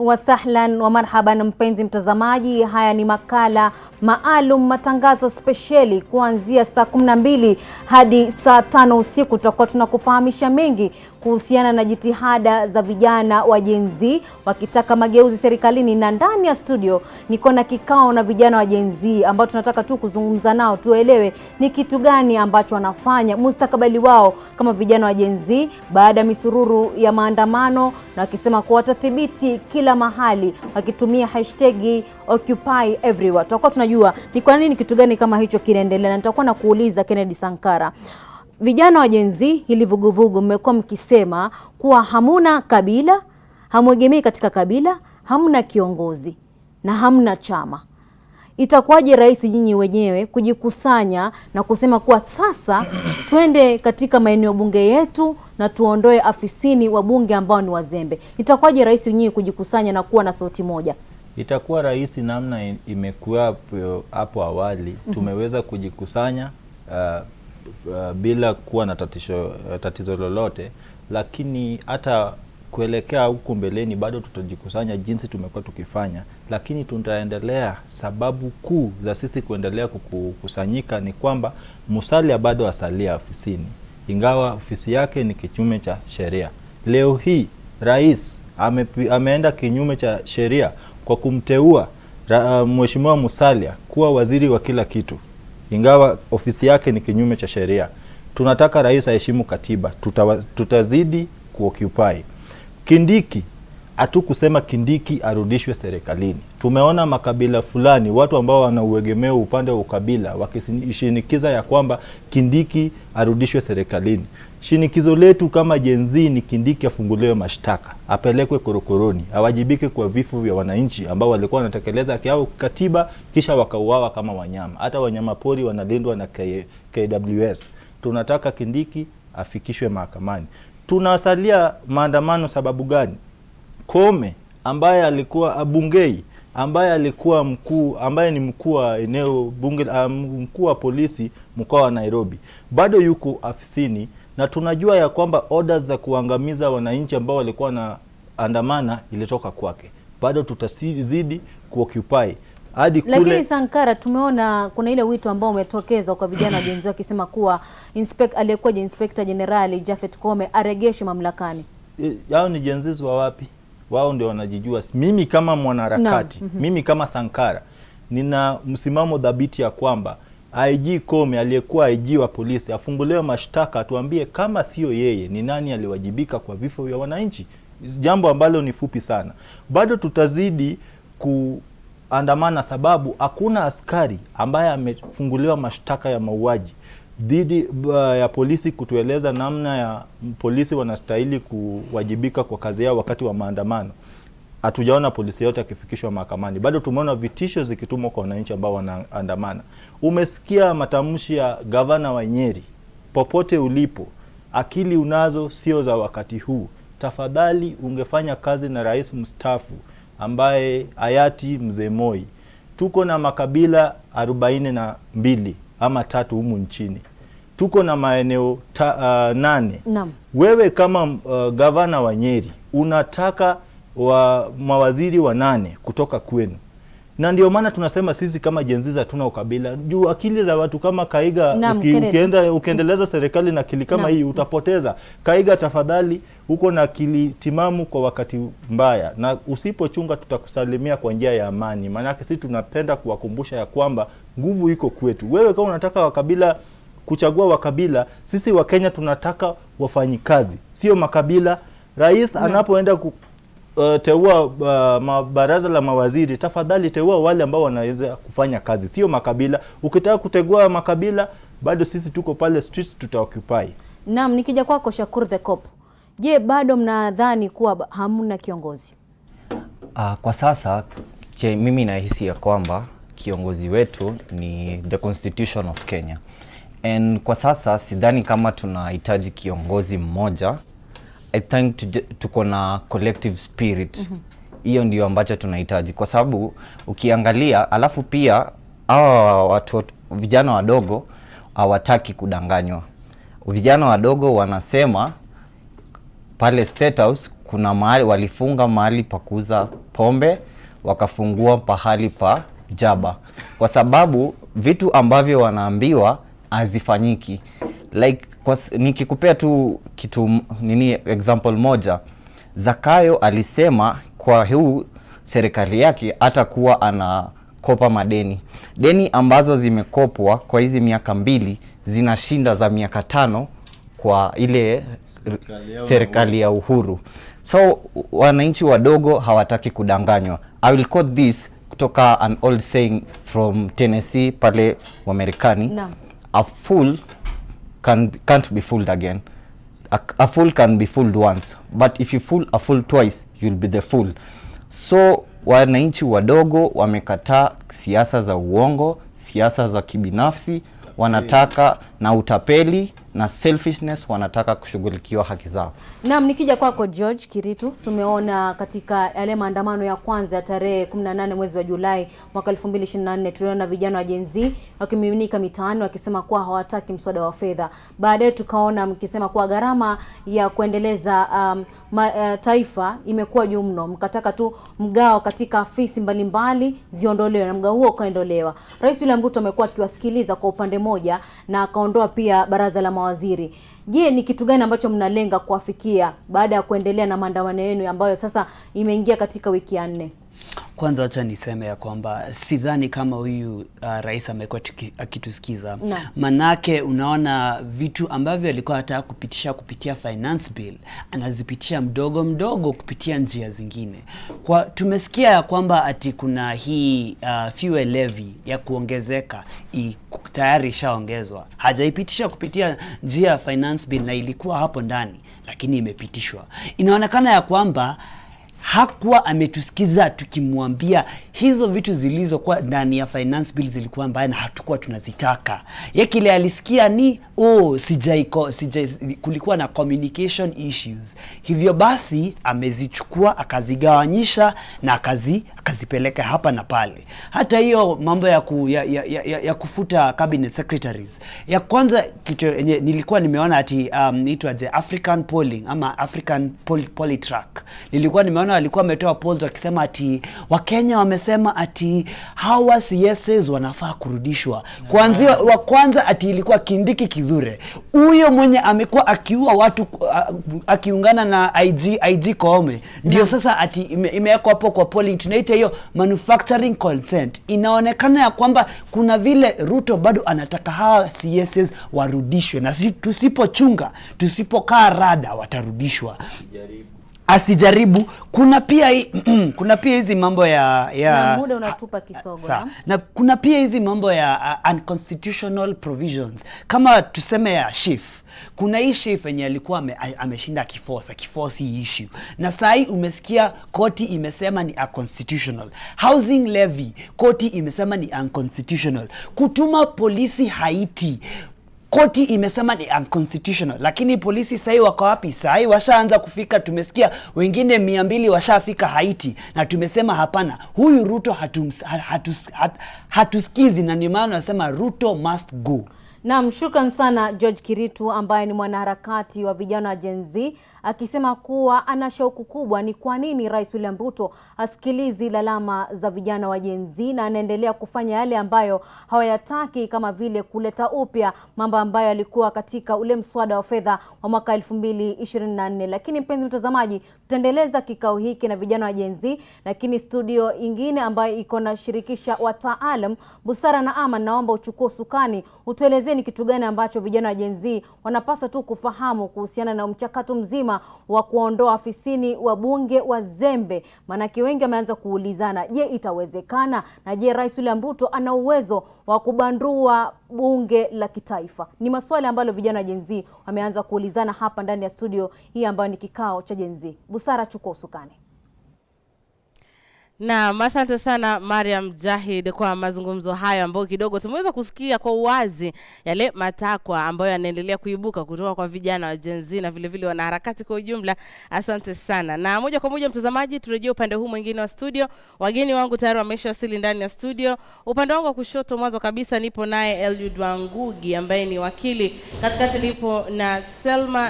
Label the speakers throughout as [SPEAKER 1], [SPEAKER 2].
[SPEAKER 1] Wasahlan wa marhaban, mpenzi mtazamaji, haya ni makala maalum, matangazo spesheli kuanzia saa 12 hadi saa 5 usiku. Tutakuwa tunakufahamisha mengi kuhusiana na jitihada za vijana wa Gen Z wakitaka mageuzi serikalini, na ndani ya studio niko na kikao na vijana wa Gen Z ambao tunataka tu kuzungumza nao, tuelewe ni kitu gani ambacho wanafanya, mustakabali wao kama vijana wa Gen Z baada ya misururu ya maandamano, na wakisema kuwa watathibiti kila mahali wakitumia #OccupyEverywhere. Tutakuwa tunajua ni kwa nini kitu gani kama hicho kinaendelea, na nitakuwa na kuuliza Kennedy Sankara, vijana wa Gen Z, hili vuguvugu mmekuwa mkisema kuwa hamuna kabila, hamwegemei katika kabila, hamna kiongozi na hamna chama. Itakuwaje rahisi nyinyi wenyewe kujikusanya na kusema kuwa sasa twende katika maeneo bunge yetu na tuondoe afisini wabunge ambao ni wazembe? Itakuwaje rahisi nyinyi kujikusanya na kuwa na sauti moja?
[SPEAKER 2] Itakuwa rahisi namna imekuwa hapo awali. Tumeweza kujikusanya bila kuwa na tatizo lolote, lakini hata kuelekea huku mbeleni bado tutajikusanya jinsi tumekuwa tukifanya, lakini tutaendelea. Sababu kuu za sisi kuendelea kukusanyika ni kwamba Musalia bado asalia ofisini, ingawa ofisi yake ni kinyume cha sheria. Leo hii rais ameenda kinyume cha sheria kwa kumteua Mheshimiwa Musalia kuwa waziri wa kila kitu, ingawa ofisi yake ni kinyume cha sheria. Tunataka rais aheshimu katiba, tutazidi kuoccupy. Kindiki, hatukusema Kindiki arudishwe serikalini. Tumeona makabila fulani, watu ambao wanauegemea upande wa ukabila, wakishinikiza ya kwamba Kindiki arudishwe serikalini. Shinikizo letu kama Gen Z ni Kindiki afunguliwe mashtaka, apelekwe korokoroni, awajibike kwa vifo vya wananchi ambao walikuwa wanatekeleza haki yao katiba, kisha wakauawa kama wanyama. Hata wanyama pori wanalindwa na KWS. Tunataka Kindiki afikishwe mahakamani. Tunasalia maandamano sababu gani? Koome ambaye alikuwa Bungei, ambaye alikuwa mkuu, ambaye ni mkuu wa eneo bunge, mkuu wa polisi mkoa wa Nairobi, bado yuko afisini, na tunajua ya kwamba orders za kuangamiza wananchi ambao walikuwa na andamana ilitoka kwake. Bado tutazidi kuoccupy hadi kule.
[SPEAKER 1] Lakini Sankara, tumeona kuna ile wito ambao umetokezwa kwa vijana wa Gen Z wakisema kuwa aliyekuwa Inspector Jenerali Japhet Koome aregeshwe mamlakani.
[SPEAKER 2] Hao ni Gen Z wa wapi? Wao ndio wanajijua. Mimi kama mwanaharakati, mimi kama Sankara nina msimamo dhabiti ya kwamba IG Koome aliyekuwa IG wa polisi afunguliwe mashtaka, atuambie kama sio yeye ni nani aliwajibika kwa vifo vya wananchi, jambo ambalo ni fupi sana. Bado tutazidi kuandamana sababu hakuna askari ambaye amefunguliwa mashtaka ya mauaji dhidi ya polisi kutueleza namna ya polisi wanastahili kuwajibika kwa kazi yao wakati wa maandamano. Hatujaona polisi yote akifikishwa mahakamani. Bado tumeona vitisho zikitumwa kwa wananchi ambao wanaandamana. Umesikia matamshi ya gavana wa Nyeri, popote ulipo, akili unazo sio za wakati huu. Tafadhali ungefanya kazi na rais mstaafu ambaye hayati Mzee Moi. Tuko na makabila 42 ama 3 humu nchini, tuko na maeneo 8. Wewe kama gavana wa Nyeri unataka wa mawaziri 8 kutoka kwenu, na ndio maana tunasema sisi kama Gen Z hatuna ukabila juu akili za watu kama Kaiga ukienda ukiendeleza serikali na akili kama hii utapoteza. Kaiga, tafadhali, uko na akili timamu kwa wakati mbaya, na usipochunga tutakusalimia kwa njia ya amani. Maanake sisi tunapenda kuwakumbusha ya kwamba nguvu iko kwetu. Wewe kama unataka wakabila kuchagua wakabila, sisi wa Kenya tunataka wafanyikazi, sio makabila. Rais anapoenda teua baraza la mawaziri, tafadhali teua wale ambao wanaweza kufanya kazi, sio makabila. Ukitaka kutegua makabila, bado sisi tuko pale streets, tutaoccupy.
[SPEAKER 1] Naam, nikija kwako Shakur the Cop, je, bado mnadhani kuwa hamna kiongozi?
[SPEAKER 3] Kwa sasa mimi nahisi ya kwamba kiongozi wetu ni the Constitution of Kenya, and kwa sasa sidhani kama tunahitaji kiongozi mmoja. I think tuko na collective spirit. Hiyo ndio ambacho tunahitaji, kwa sababu ukiangalia, alafu pia hawa watu vijana wadogo hawataki kudanganywa. Vijana wadogo wanasema pale State House Kuna mahali walifunga mahali pa kuuza pombe, wakafungua pahali pa jaba, kwa sababu vitu ambavyo wanaambiwa hazifanyiki. Like nikikupea tu kitu nini, example moja, Zakayo alisema kwa huu serikali yake hatakuwa anakopa madeni. Deni ambazo zimekopwa kwa hizi miaka 2 zinashinda za miaka 5 kwa ile serikali ya Uhuru. So wananchi wadogo hawataki kudanganywa. I will quote this kutoka an old saying from Tennessee pale Wamarekani. A fool can't be fooled again. A fool can be fooled once, but if you fool a fool twice, you'll be the fool. So wananchi wadogo wamekataa siasa za uongo, siasa za kibinafsi, wanataka na utapeli na selfishness, wanataka kushughulikiwa haki zao.
[SPEAKER 1] Naam, nikija kwako George Kiritu, tumeona katika yale maandamano ya kwanza ya tarehe 18 mwezi wa Julai mwaka 2024 tuliona vijana wa Gen Z wakimiminika mitaani wakisema kuwa hawataki mswada wa fedha. Baadaye tukaona mkisema kuwa gharama ya kuendeleza taifa imekuwa juu mno, mkataka tu mgao katika afisi mbalimbali ziondolewe na mgao huo ukaondolewa. Rais William Ruto amekuwa akiwasikiliza kwa upande moja na akaondoa pia baraza la mawaziri. Je, ni kitu gani ambacho mnalenga kuafikia baada ya kuendelea na maandamano yenu ambayo sasa imeingia katika wiki ya 4?
[SPEAKER 4] Kwanza wacha niseme ya kwamba sidhani kama huyu rais amekuwa akitusikiza. Manake unaona vitu ambavyo alikuwa anataka kupitisha kupitia finance bill anazipitisha mdogo mdogo kupitia njia zingine. Kwa tumesikia ya kwamba ati kuna hii fuel levy ya kuongezeka tayari ishaongezwa, hajaipitisha kupitia njia ya finance bill na ilikuwa hapo ndani, lakini imepitishwa. Inaonekana ya kwamba hakuwa ametusikiza tukimwambia hizo vitu zilizokuwa ndani ya finance bill zilikuwa mbaya na hatukuwa tunazitaka. Ye kile alisikia ni oh, sijaiko, sijai, kulikuwa na communication issues. Hivyo basi amezichukua akazigawanyisha na akazipeleka hapa na pale. Hata hiyo mambo ya kufuta cabinet secretaries, ya kwanza kitu yenye nilikuwa nimeona ati itwaje, African polling ama African Polytrack, nilikuwa nimeona walikuwa wametoa polls wakisema ati Wakenya wamesema ati hawa CSs wanafaa kurudishwa. Kuanzia wa kwanza ati ilikuwa Kindiki Kithure, huyo mwenye amekuwa akiua watu akiungana na IG Koome, ndio sasa ati imewekwa hapo kwa polling, tunaita hiyo manufacturing consent. Inaonekana ya kwamba kuna vile Ruto bado anataka hawa CSs warudishwe, na tusipochunga, tusipokaa rada, watarudishwa. Asijaribu. Kuna pia hizi mambo ya
[SPEAKER 1] Na muda unatupa kisogo. Naam.
[SPEAKER 4] Na kuna pia hizi mambo ya unconstitutional provisions kama tuseme ya SHIF. Kuna hii SHIF yenye alikuwa ameshinda akiforce hii issue, na saa hii umesikia koti imesema ni unconstitutional. Housing levy, koti imesema ni unconstitutional. Kutuma polisi Haiti, koti imesema ni unconstitutional, lakini polisi sahii wako wapi? Sahii washaanza kufika, tumesikia wengine 200 washafika Haiti, na tumesema hapana, huyu Ruto hatusikizi, na ndio maana nasema Ruto must go.
[SPEAKER 1] Naam, shukran sana George Kiritu ambaye ni mwanaharakati wa vijana wa Gen Z akisema kuwa ana shauku kubwa ni kwa nini Rais William Ruto hasikilizi lalama za vijana wa Gen Z na anaendelea kufanya yale ambayo hawayataki kama vile kuleta upya mambo ambayo yalikuwa katika ule mswada wa fedha wa mwaka 2024. Lakini mpenzi mtazamaji, tutaendeleza kikao hiki na vijana wa Gen Z, lakini studio ingine ambayo iko na shirikisha wataalam Busara na Ama, naomba uchukue usukani utuelezee ni kitu gani ambacho vijana wa Gen Z wanapaswa tu kufahamu kuhusiana na mchakato mzima wa kuondoa afisini wabunge wazembe. Maanake wengi wameanza kuulizana, je, itawezekana? Na je, Rais William Ruto ana uwezo wa kubandua bunge la kitaifa? Ni maswali ambalo vijana wa Gen Z wameanza kuulizana hapa ndani ya studio hii ambayo ni kikao cha Gen Z. Busara, chukua usukani.
[SPEAKER 5] Naam, asante sana Mariam Jahid kwa mazungumzo hayo ambayo kidogo tumeweza kusikia kwa uwazi yale matakwa ambayo yanaendelea kuibuka kutoka kwa vijana wa Gen Z na vile vile wanaharakati kwa ujumla. Asante sana. Na moja kwa moja, mtazamaji, turejee upande huu mwingine wa studio. Wageni wangu tayari wameshawasili ndani ya studio. Upande wangu wa kushoto, mwanzo kabisa nipo naye Eliud Wangugi ambaye ni wakili. Katikati nipo na Selma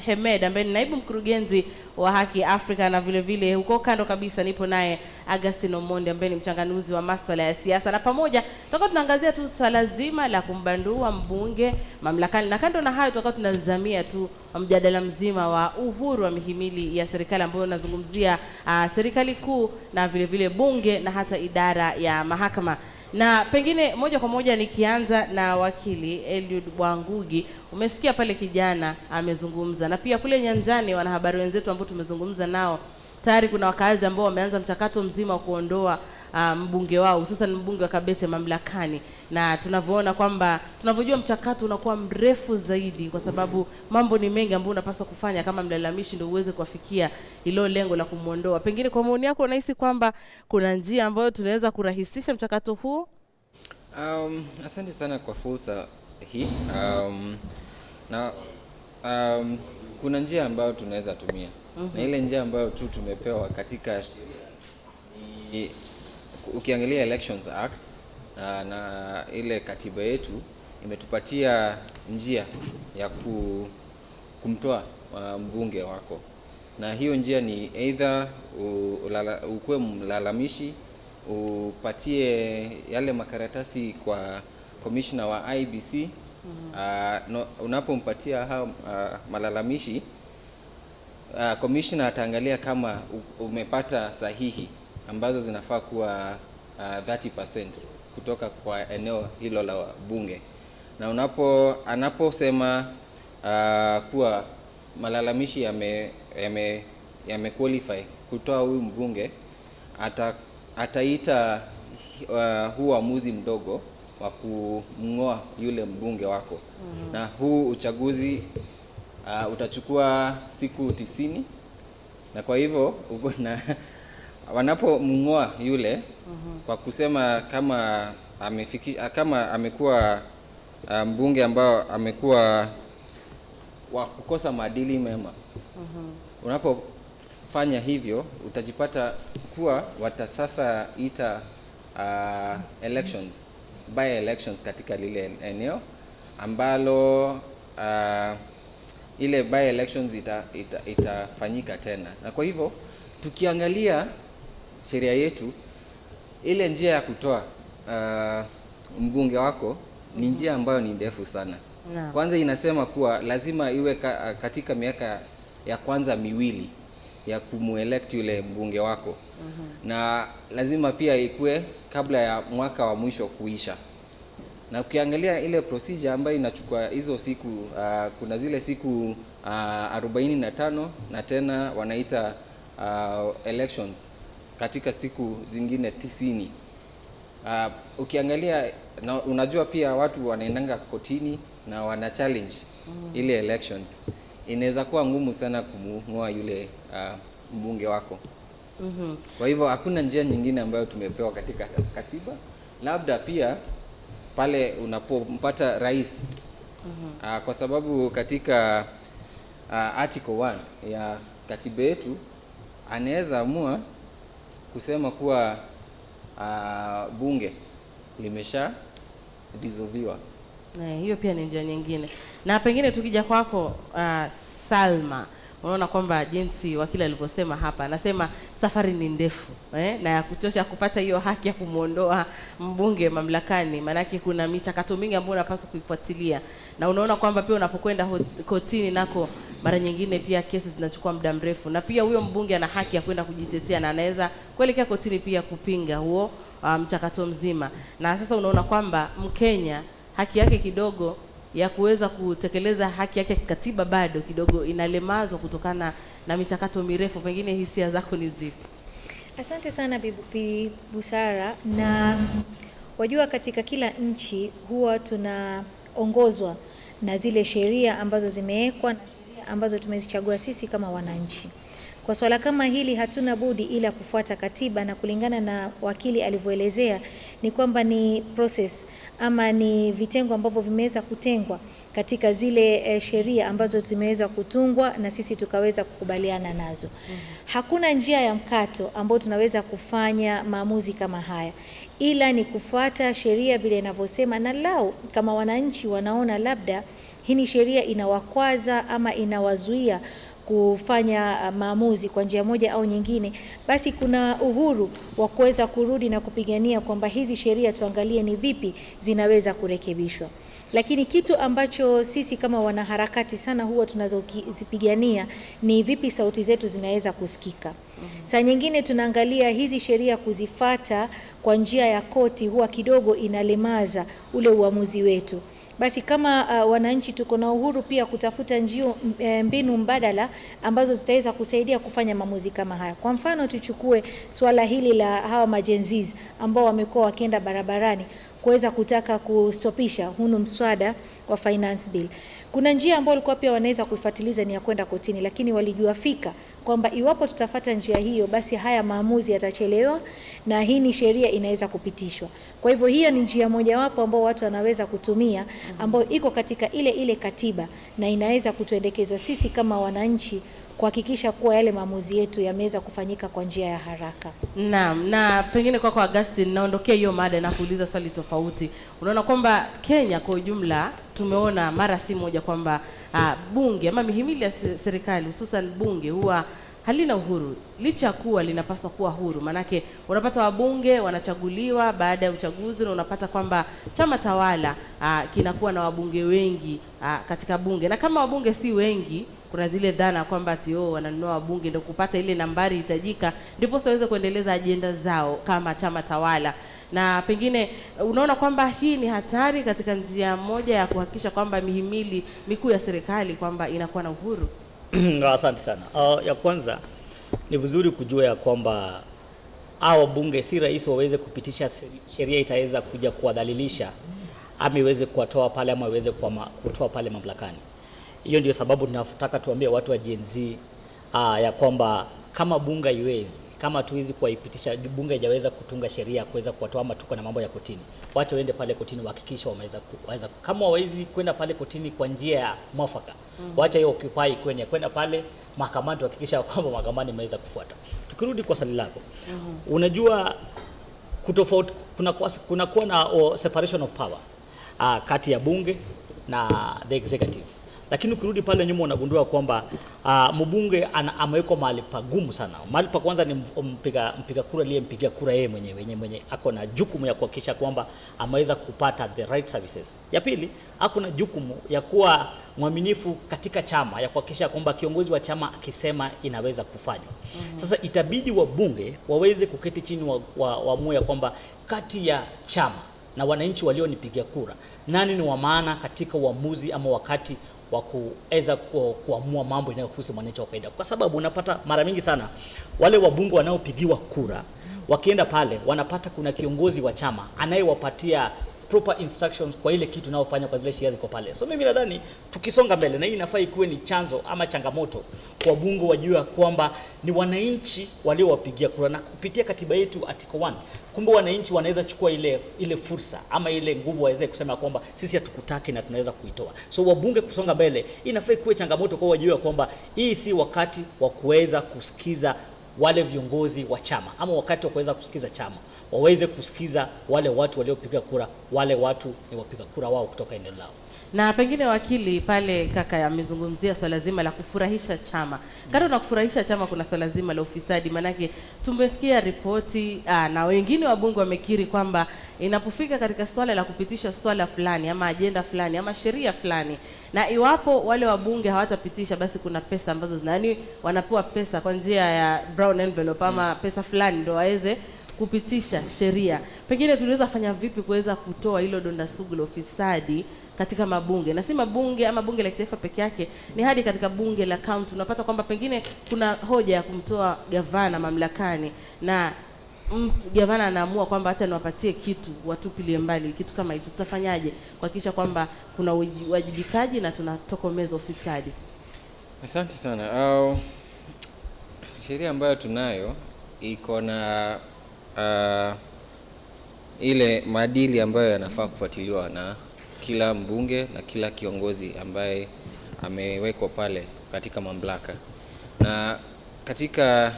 [SPEAKER 5] Hemed ambaye ni naibu mkurugenzi wa Haki Afrika, na vile vile huko kando kabisa nipo naye Augustine Omondi ambaye ni mchanganuzi wa masuala ya siasa, na pamoja tutakuwa tunaangazia tu swala zima la kumbandua mbunge mamlakani, na kando na hayo tutakuwa tunazamia tu mjadala mzima wa uhuru wa mihimili ya serikali ambayo unazungumzia serikali kuu na vile vile bunge na hata idara ya mahakama. Na pengine moja kwa moja nikianza na wakili Eliud Bwangugi, umesikia pale kijana amezungumza, na pia kule nyanjani wanahabari wenzetu ambao tumezungumza nao tayari kuna wakazi ambao wameanza mchakato mzima wa kuondoa mbunge wao, hususan mbunge wa Kabete mamlakani, na tunavyoona kwamba tunavyojua mchakato unakuwa mrefu zaidi, kwa sababu mambo ni mengi ambayo unapaswa kufanya kama mlalamishi ndio uweze kuwafikia hilo lengo la kumwondoa. Pengine kwa maoni yako, unahisi kwamba kuna njia ambayo tunaweza kurahisisha mchakato huu?
[SPEAKER 6] Asante sana kwa fursa hii. Na kuna njia ambayo tunaweza tumia. Na ile njia ambayo tu tumepewa katika sheria ni, ukiangalia Elections Act na ile katiba yetu imetupatia njia ya kumtoa mbunge wako, na hiyo njia ni either ukuwe mlalamishi, upatie yale makaratasi kwa commissioner wa IEBC. No, unapompatia hao malalamishi, commissioner ataangalia kama umepata sahihi ambazo zinafaa kuwa 30% kutoka kwa eneo hilo la bunge, na anaposema kuwa malalamishi yame qualify kutoa huyu mbunge, ataita huu uamuzi mdogo wa kumng'oa yule mbunge wako. Na huu uchaguzi utachukua siku 90, na kwa hivyo uko na wanapomng'oa yule kwa kusema kama kama amekuwa mbunge ambao amekuwa wa kukosa maadili mema. Unapofanya hivyo utajipata kuwa watasasa ita elections, by elections katika lile eneo ambalo ile by elections itafanyika tena. Na kwa hivyo tukiangalia sheria yetu, ile njia ya kutoa mbunge wako ni njia ambayo ni ndefu sana. Kwanza inasema kuwa lazima iwe katika miaka ya kwanza miwili ya kumuelect yule mbunge wako. Na lazima pia ikue kabla ya mwaka wa mwisho kuisha. Na ukiangalia ile procedure ambayo inachukua hizo siku, kuna zile siku 45 na tena wanaita elections katika siku zingine 90. Ukiangalia na unajua pia watu wanaendanga kotini na wana challenge ile elections, inaweza kuwa ngumu sana kumng'oa yule mbunge wako. Kwa hivyo hakuna njia nyingine ambayo tumepewa katika katiba, labda pia pale unapompata rais. Kwa sababu katika article 1 ya katiba yetu anaweza amua kusema kuwa bunge limesha dissolviwa.
[SPEAKER 5] Hiyo pia ni njia nyingine. Na pengine tukija kwako Salma, unaona kwamba jinsi wakili alivyosema hapa, anasema safari ni ndefu na ya kutosha kupata hiyo haki ya kumuondoa mbunge mamlakani, maanake kuna michakato mingi ambayo unapaswa kuifuatilia, na unaona kwamba pia unapokwenda kotini nako mara nyingine pia kesi zinachukua muda mrefu, na pia huyo mbunge ana haki ya kwenda kujitetea na anaweza kuelekea kotini pia kupinga huo mchakato mzima. Na sasa unaona kwamba Mkenya haki yake kidogo ya kuweza kutekeleza haki yake kikatiba bado kidogo inalemazwa kutokana na michakato mirefu. Pengine hisia zako ni zipi?
[SPEAKER 7] Asante sana Bi Busara. Na wajua, katika kila nchi huwa tunaongozwa na zile sheria ambazo zimewekwa na sheria ambazo tumezichagua sisi kama wananchi. Kwa Kwa swala kama hili hatuna budi ila kufuata katiba, na kulingana na wakili alivyoelezea ni kwamba ni process ama ni vitengo ambavyo vimeweza kutengwa katika zile sheria ambazo zimeweza kutungwa na sisi tukaweza kukubaliana nazo. Hakuna njia ya mkato ambayo tunaweza kufanya maamuzi kama haya, ila ni kufuata sheria vile inavyosema, na lau kama wananchi wanaona labda hii ni sheria inawakwaza ama inawazuia kufanya maamuzi kwa njia moja au nyingine, basi kuna uhuru wa kuweza kurudi na kupigania kwamba hizi sheria tuangalie ni vipi zinaweza kurekebishwa. Lakini kitu ambacho sisi kama wanaharakati sana huwa tunazozipigania ni vipi sauti zetu zinaweza kusikika. Saa nyingine tunaangalia hizi sheria kuzifata kwa njia ya koti huwa kidogo inalemaza ule uamuzi wetu. Basi kama wananchi tuko na uhuru pia kutafuta mbinu mbadala ambazo zitaweza kusaidia kufanya maamuzi kama haya. Kwa mfano tuchukue swala hili la hawa majenziz ambao wamekuwa wakienda barabarani kuweza kutaka kustopisha hunu mswada wa finance bill. Kuna njia ambayo walikuwa pia wanaweza kuifuatiliza ni ya kwenda kotini, lakini walijua fika kwamba iwapo tutafata njia hiyo basi haya maamuzi yatachelewa na hii ni sheria inaweza kupitishwa. Kwa hivyo hiyo ni njia mojawapo ambao watu wanaweza kutumia, ambayo iko katika ile ile katiba na inaweza kutuendekeza sisi kama wananchi kuhakikisha kuwa yale maamuzi yetu yameweza kufanyika kwa njia ya haraka.
[SPEAKER 5] Naam, na pengine kwako kwa Augustine, naondokea hiyo mada na kuuliza swali tofauti. Unaona kwamba Kenya kwa ujumla tumeona mara si moja kwamba bunge ama mihimili ya serikali hususan bunge huwa halina uhuru licha ya kuwa linapaswa kuwa huru. Manake unapata wabunge wanachaguliwa baada ya uchaguzi na unapata kwamba chama tawala kinakuwa na wabunge wengi katika bunge, na kama wabunge si wengi kuna zile dhana kwamba ati wananunua wabunge ndio kupata ile nambari hitajika ndipo waweze kuendeleza ajenda zao kama chama tawala. Na pengine unaona kwamba hii ni hatari katika njia moja ya kuhakikisha kwamba mihimili mikuu ya serikali kwamba inakuwa na uhuru.
[SPEAKER 8] Asante sana. Ya kwanza ni vizuri kujua ya kwamba hao bunge si rahisi waweze kupitisha sheria itaweza kuja kuwadhalilisha ama iweze kuwatoa pale ama iweze kutoa pale mamlakani. Hiyo ndio sababu tunataka tuambie watu wa Gen Z ya kwamba kama bunge haiwezi, kama tuwezi kuipitisha, bunge haijaweza kutunga sheria kuweza kuwatoa ama tuko na mambo ya kotini, wacha waende pale kotini wahakikisha wameweza kama hawawezi kwenda pale kotini kwa njia ya mwafaka, wacha hiyo occupy kwenye kwenda pale mahakamani tuhakikisha kwamba mahakamani imeweza kufuata. Tukirudi kwa swali lako, unajua kutofauti kuna kuwa na separation of power kati ya bunge na the executive. Lakini ukirudi pale nyuma unagundua kwamba mbunge amewekwa mahali pagumu sana. Mahali pa kwanza ni mpiga kura aliyempigia kura yeye mwenyewe ako na jukumu ya kuhakikisha kwamba ameweza kupata the right services. Ya pili, ako na jukumu ya kuwa mwaminifu katika chama, ya kuhakikisha kwamba kiongozi wa chama akisema inaweza kufanywa. Sasa itabidi wabunge waweze kuketi chini waamue ya kwamba kati ya chama na wananchi walionipigia kura, nani ni wa maana katika uamuzi ama wakati wa kuweza kuamua mambo yanayohusu mwananchi wa kawaida. Kwa sababu unapata mara mingi sana wale wabunge wanaopigiwa kura wakienda pale wanapata kuna kiongozi wa chama anayewapatia proper instructions kwa ile kitu inayofanya kwa zile sheria ziko pale. So mimi nadhani tukisonga mbele, na hii inafaa ikuwe ni chanzo ama changamoto kwa wabunge wajue kwamba ni wananchi waliowapigia kura, na kupitia katiba yetu article 1, kumbe wananchi wanaweza chukua ile fursa ama ile nguvu waweze kusema kwamba sisi hatukutaki na tunaweza kuitoa. So wabunge kusonga mbele inafaa ikuwe changamoto kwa wajue kwamba hii si wakati wa kuweza kusikiza wale viongozi wa chama ama wakati wa kuweza kusikiza chama, waweze kusikiza wale watu waliopiga kura, wale watu ni wapiga kura wao kutoka eneo lao.
[SPEAKER 5] Na pengine wakili pale kaka amezungumzia swala zima la kufurahisha chama. Kando na kufurahisha chama kuna swala zima la ufisadi, manake tumesikia ripoti na wengine wabunge wamekiri kwamba inapofika katika swala la kupitisha swala fulani ama ajenda fulani ama sheria fulani, na iwapo wale wabunge hawatapitisha basi kuna pesa ambazo yani wanapewa pesa kwa njia ya brown envelope ama pesa fulani ndio waweze kupitisha sheria. Pengine tunaweza fanya vipi kuweza kutoa hilo donda sugu la ufisadi katika mabunge, na si mabunge ama bunge la kitaifa peke yake, ni hadi katika bunge la county. Unapata kwamba pengine kuna hoja ya kumtoa gavana mamlakani na gavana anaamua kwamba acha niwapatie kitu watupilie mbali kitu kama hicho. Tutafanyaje kuhakikisha kwamba kuna uwajibikaji na tunatokomeza ufisadi?
[SPEAKER 6] Asante sana. Sheria ambayo tunayo iko na ile maadili ambayo yanafaa kufuatiliwa na kila mbunge na kila kiongozi ambaye amewekwa pale katika mamlaka, na katika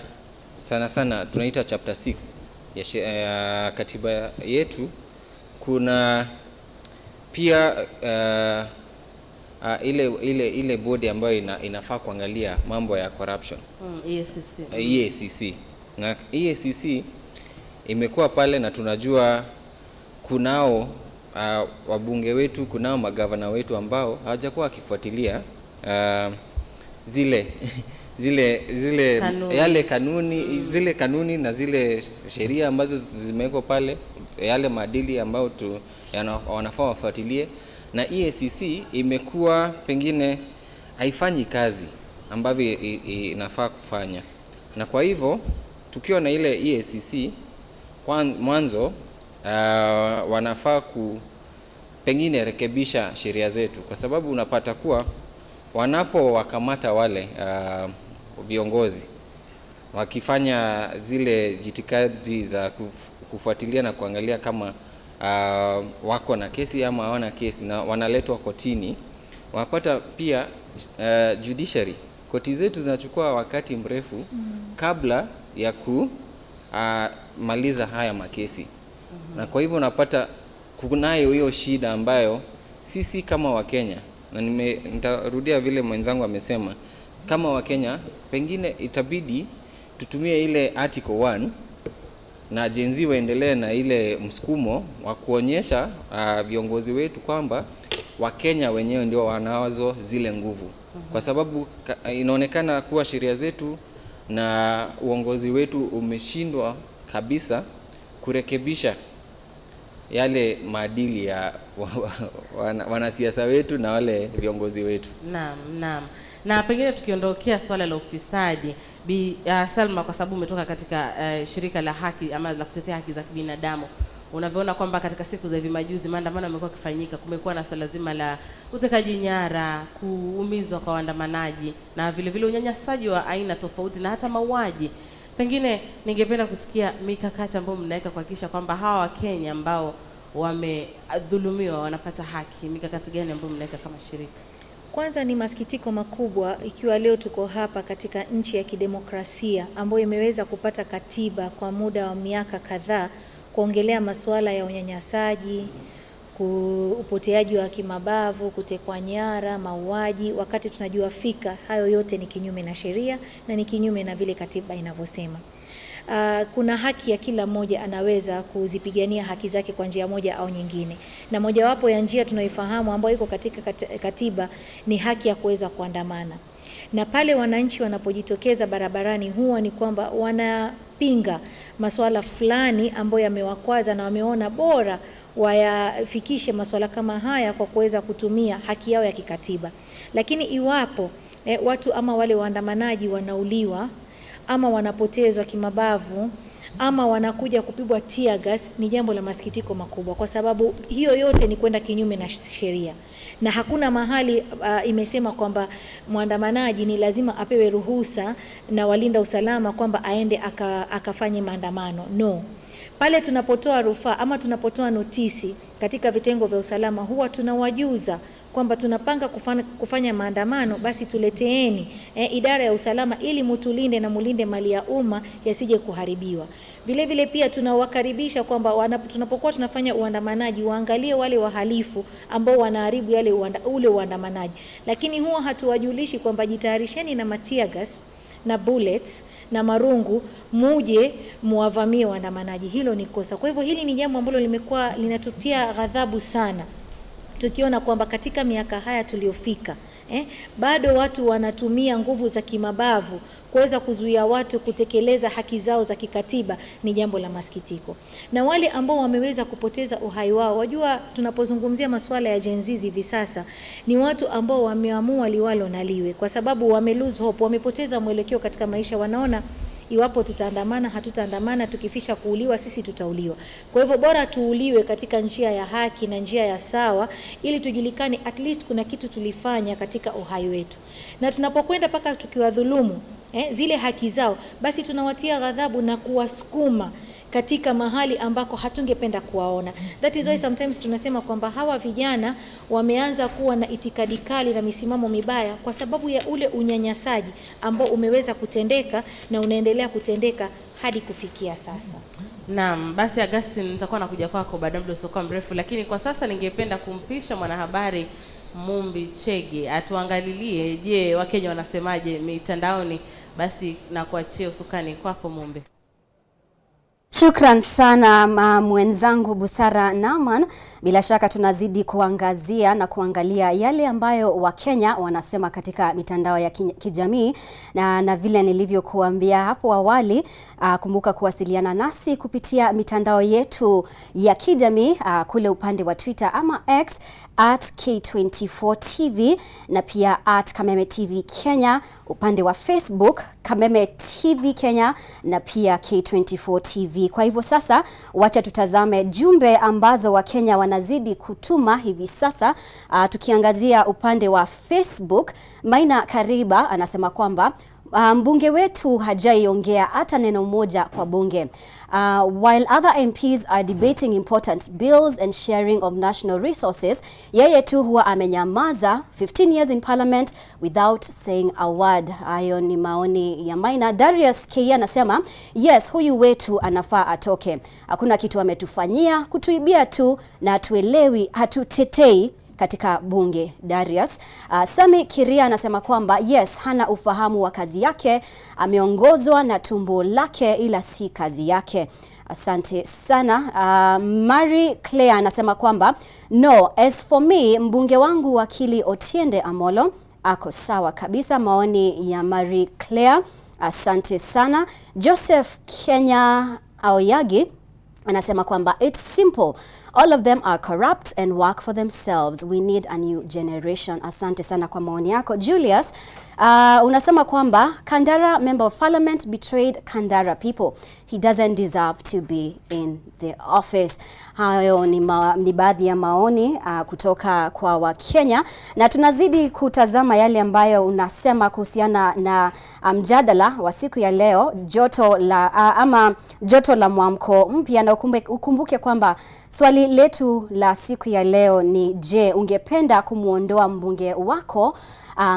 [SPEAKER 6] sana sana tunaita chapter 6 ya katiba yetu, kuna pia ile bodi ambayo inafaa kuangalia mambo ya corruption.
[SPEAKER 5] EACC.
[SPEAKER 6] EACC. Na EACC imekuwa pale na tunajua kunao wabunge wetu, kunao magavana wetu ambao hawajakuwa wakifuatilia zile zile zile
[SPEAKER 5] kanuni.
[SPEAKER 6] Yale kanuni, zile kanuni na zile sheria ambazo zimewekwa pale, yale maadili ambayo wanafaa wafuatilie. Na EACC imekuwa pengine haifanyi kazi ambavyo inafaa kufanya, na kwa hivyo tukiwa na ile EACC mwanzo wanafaa ku pengine rekebisha sheria zetu, kwa sababu unapata kuwa wanapowakamata wale viongozi wakifanya zile jitihadi za kufuatilia na kuangalia kama wako na kesi ama hawana kesi na wanaletwa kotini, wapata pia judiciary, koti zetu zinachukua wakati mrefu kabla ya kumaliza haya makesi. Na kwa hivyo unapata kunayo hiyo shida ambayo sisi kama Wakenya, na nitarudia vile mwenzangu amesema, kama Wakenya pengine itabidi tutumie ile article 1 na Gen Z waendelee na ile msukumo wa kuonyesha viongozi wetu kwamba Wakenya wenyewe ndio wanazo zile nguvu. Kwa sababu inaonekana kuwa sheria zetu na uongozi wetu umeshindwa kabisa kurekebisha yale maadili ya wanasiasa wetu na wale viongozi wetu.
[SPEAKER 5] Naam, naam. Na pengine tukiondokea swala la ufisadi, Bi Salma, kwa sababu umetoka katika shirika la haki ama la kutetea haki za kibinadamu, unavyoona kwamba katika siku za hivi majuzi maandamano yamekuwa yakifanyika, kumekuwa na swala zima la utekaji nyara, kuumizwa kwa waandamanaji na vile vile unyanyasaji wa aina tofauti na hata mauaji. Pengine ningependa kusikia mikakati ambayo mnaweka kuhakikisha kwamba hawa Wakenya ambao wamedhulumiwa wanapata haki. Mikakati gani ambayo mnaweka kama shirika?
[SPEAKER 7] Kwanza ni masikitiko makubwa ikiwa leo tuko hapa katika nchi ya kidemokrasia ambayo imeweza kupata katiba kwa muda wa miaka kadhaa kuongelea masuala ya unyanyasaji, upoteaji wa kimabavu, kutekwa nyara, mauaji, wakati tunajua fika hayo yote ni kinyume na sheria na ni kinyume na vile katiba inavyosema. Kuna haki ya kila mmoja anaweza kuzipigania haki zake kwa njia moja au nyingine, na mojawapo ya njia tunayoifahamu ambayo iko katika katiba ni haki ya kuweza kuandamana. Na pale wananchi wanapojitokeza barabarani huwa ni kwamba wanapinga masuala fulani ambayo yamewakwaza na wameona bora wayafikishe masuala kama haya kwa kuweza kutumia haki yao ya kikatiba. Lakini iwapo watu ama wale waandamanaji wanauliwa ama wanapotezwa kimabavu ama wanakuja kupigwa tear gas, ni jambo la masikitiko makubwa, kwa sababu hiyo yote ni kwenda kinyume na sheria. Na hakuna mahali imesema kwamba mwandamanaji ni lazima apewe ruhusa na walinda usalama kwamba aende akafanye maandamano. No. Pale tunapotoa rufaa ama tunapotoa notisi katika vitengo vya usalama huwa tunawajuza kwamba tunapanga kufanya maandamano, basi tuleteeni idara ya usalama ili mutulinde na mulinde mali ya umma yasije kuharibiwa. Vile vile pia tunawakaribisha kwamba tunapokuwa tunafanya uandamanaji waangalie wale wahalifu ambao wanaharibu yale ule uandamanaji. Lakini huwa hatuwajulishi kwamba jitayarisheni na tear gas na bullets na marungu muje muwavamie waandamanaji. Hilo ni kosa. Kwa hivyo hili ni jambo ambalo limekuwa linatutia ghadhabu sana, tukiona kwamba katika miaka haya tuliofika bado watu wanatumia nguvu za kimabavu kuweza kuzuia watu kutekeleza haki zao za kikatiba. Ni jambo la masikitiko. Na wale ambao wameweza kupoteza uhai wao, wajua tunapozungumzia masuala ya Gen Z hivi sasa ni watu ambao wameamua liwalo na liwe, kwa sababu wame lose hope, wamepoteza mwelekeo katika maisha. Wanaona iwapo tutaandamana, hatutaandamana, tukifisha kuuliwa sisi tutauliwa. Kwa hivyo bora tuuliwe katika njia ya haki na njia ya sawa, ili tujulikane at least kuna kitu tulifanya katika uhai wetu. Na tunapokwenda paka tukiwadhulumu zile haki zao, basi tunawatia ghadhabu na kuwasukuma katika mahali ambako hatungependa kuwaona. That is why sometimes tunasema kwamba hawa vijana wameanza kuwa na itikadi kali na misimamo mibaya kwa sababu ya ule unyanyasaji ambao umeweza kutendeka na unaendelea kutendeka hadi kufikia sasa.
[SPEAKER 5] Naam, basi Augustine, nitakuwa nakuja kwako baada ya muda usiokuwa mrefu, lakini kwa sasa ningependa kumpisha mwanahabari Mumbi Chege atuangalilie, je, Wakenya wanasemaje mitandaoni? Basi na kuachia usukani kwako Mumbi.
[SPEAKER 9] Shukran sana mwenzangu Busara Naman. Bila shaka tunazidi kuangazia na kuangalia yale ambayo Wakenya wanasema katika mitandao ya kijamii, na vile nilivyokuambia hapo awali, kumbuka kuwasiliana nasi kupitia mitandao yetu ya kijamii, kule upande wa Twitter ama X @K24TV na pia @Kameme TV Kenya, upande wa Facebook Kameme TV Kenya na pia K24 TV. Kwa hivyo sasa wacha tutazame jumbe ambazo Wakenya wanazidi kutuma hivi sasa. Tukiangazia upande wa Facebook, Maina Kariba anasema kwamba mbunge wetu hajaiongea hata neno moja kwa bunge. While other MPs are debating important bills and sharing of national resources, yeye tu huwa amenyamaza 15 years in parliament without saying a word. Hayo ni maoni ya Maina. Darius K anasema yes, huyu wetu anafaa atoke. Hakuna kitu ametufanyia, kutuibia tu na tuelewi, hatutetei katika bunge. Darius. Sami Kiria anasema kwamba yes, hana ufahamu wa kazi yake, ameongozwa na tumbo lake ila si kazi yake. Asante sana. Mary Claire anasema kwamba no, as for me, mbunge wangu wakili Otiende Amolo ako sawa kabisa. Maoni ya Mary Claire. Asante sana. Joseph Kenya Aoyagi anasema kwamba it's simple, all of them are corrupt and work for themselves, we need a new generation. Asante sana kwa maoni yako Julius. Unasema kwamba Kandara member of parliament betrayed Kandara people, he doesn't deserve to be in the office. Hayo ni baadhi ya maoni kutoka kwa Wakenya, na tunazidi kutazama yale ambayo unasema kuhusiana na mjadala wa siku ya leo, joto la ama joto la mwamko mpya. Na ukumbuke kwamba swali letu la siku ya leo ni je, ungependa kumuondoa mbunge wako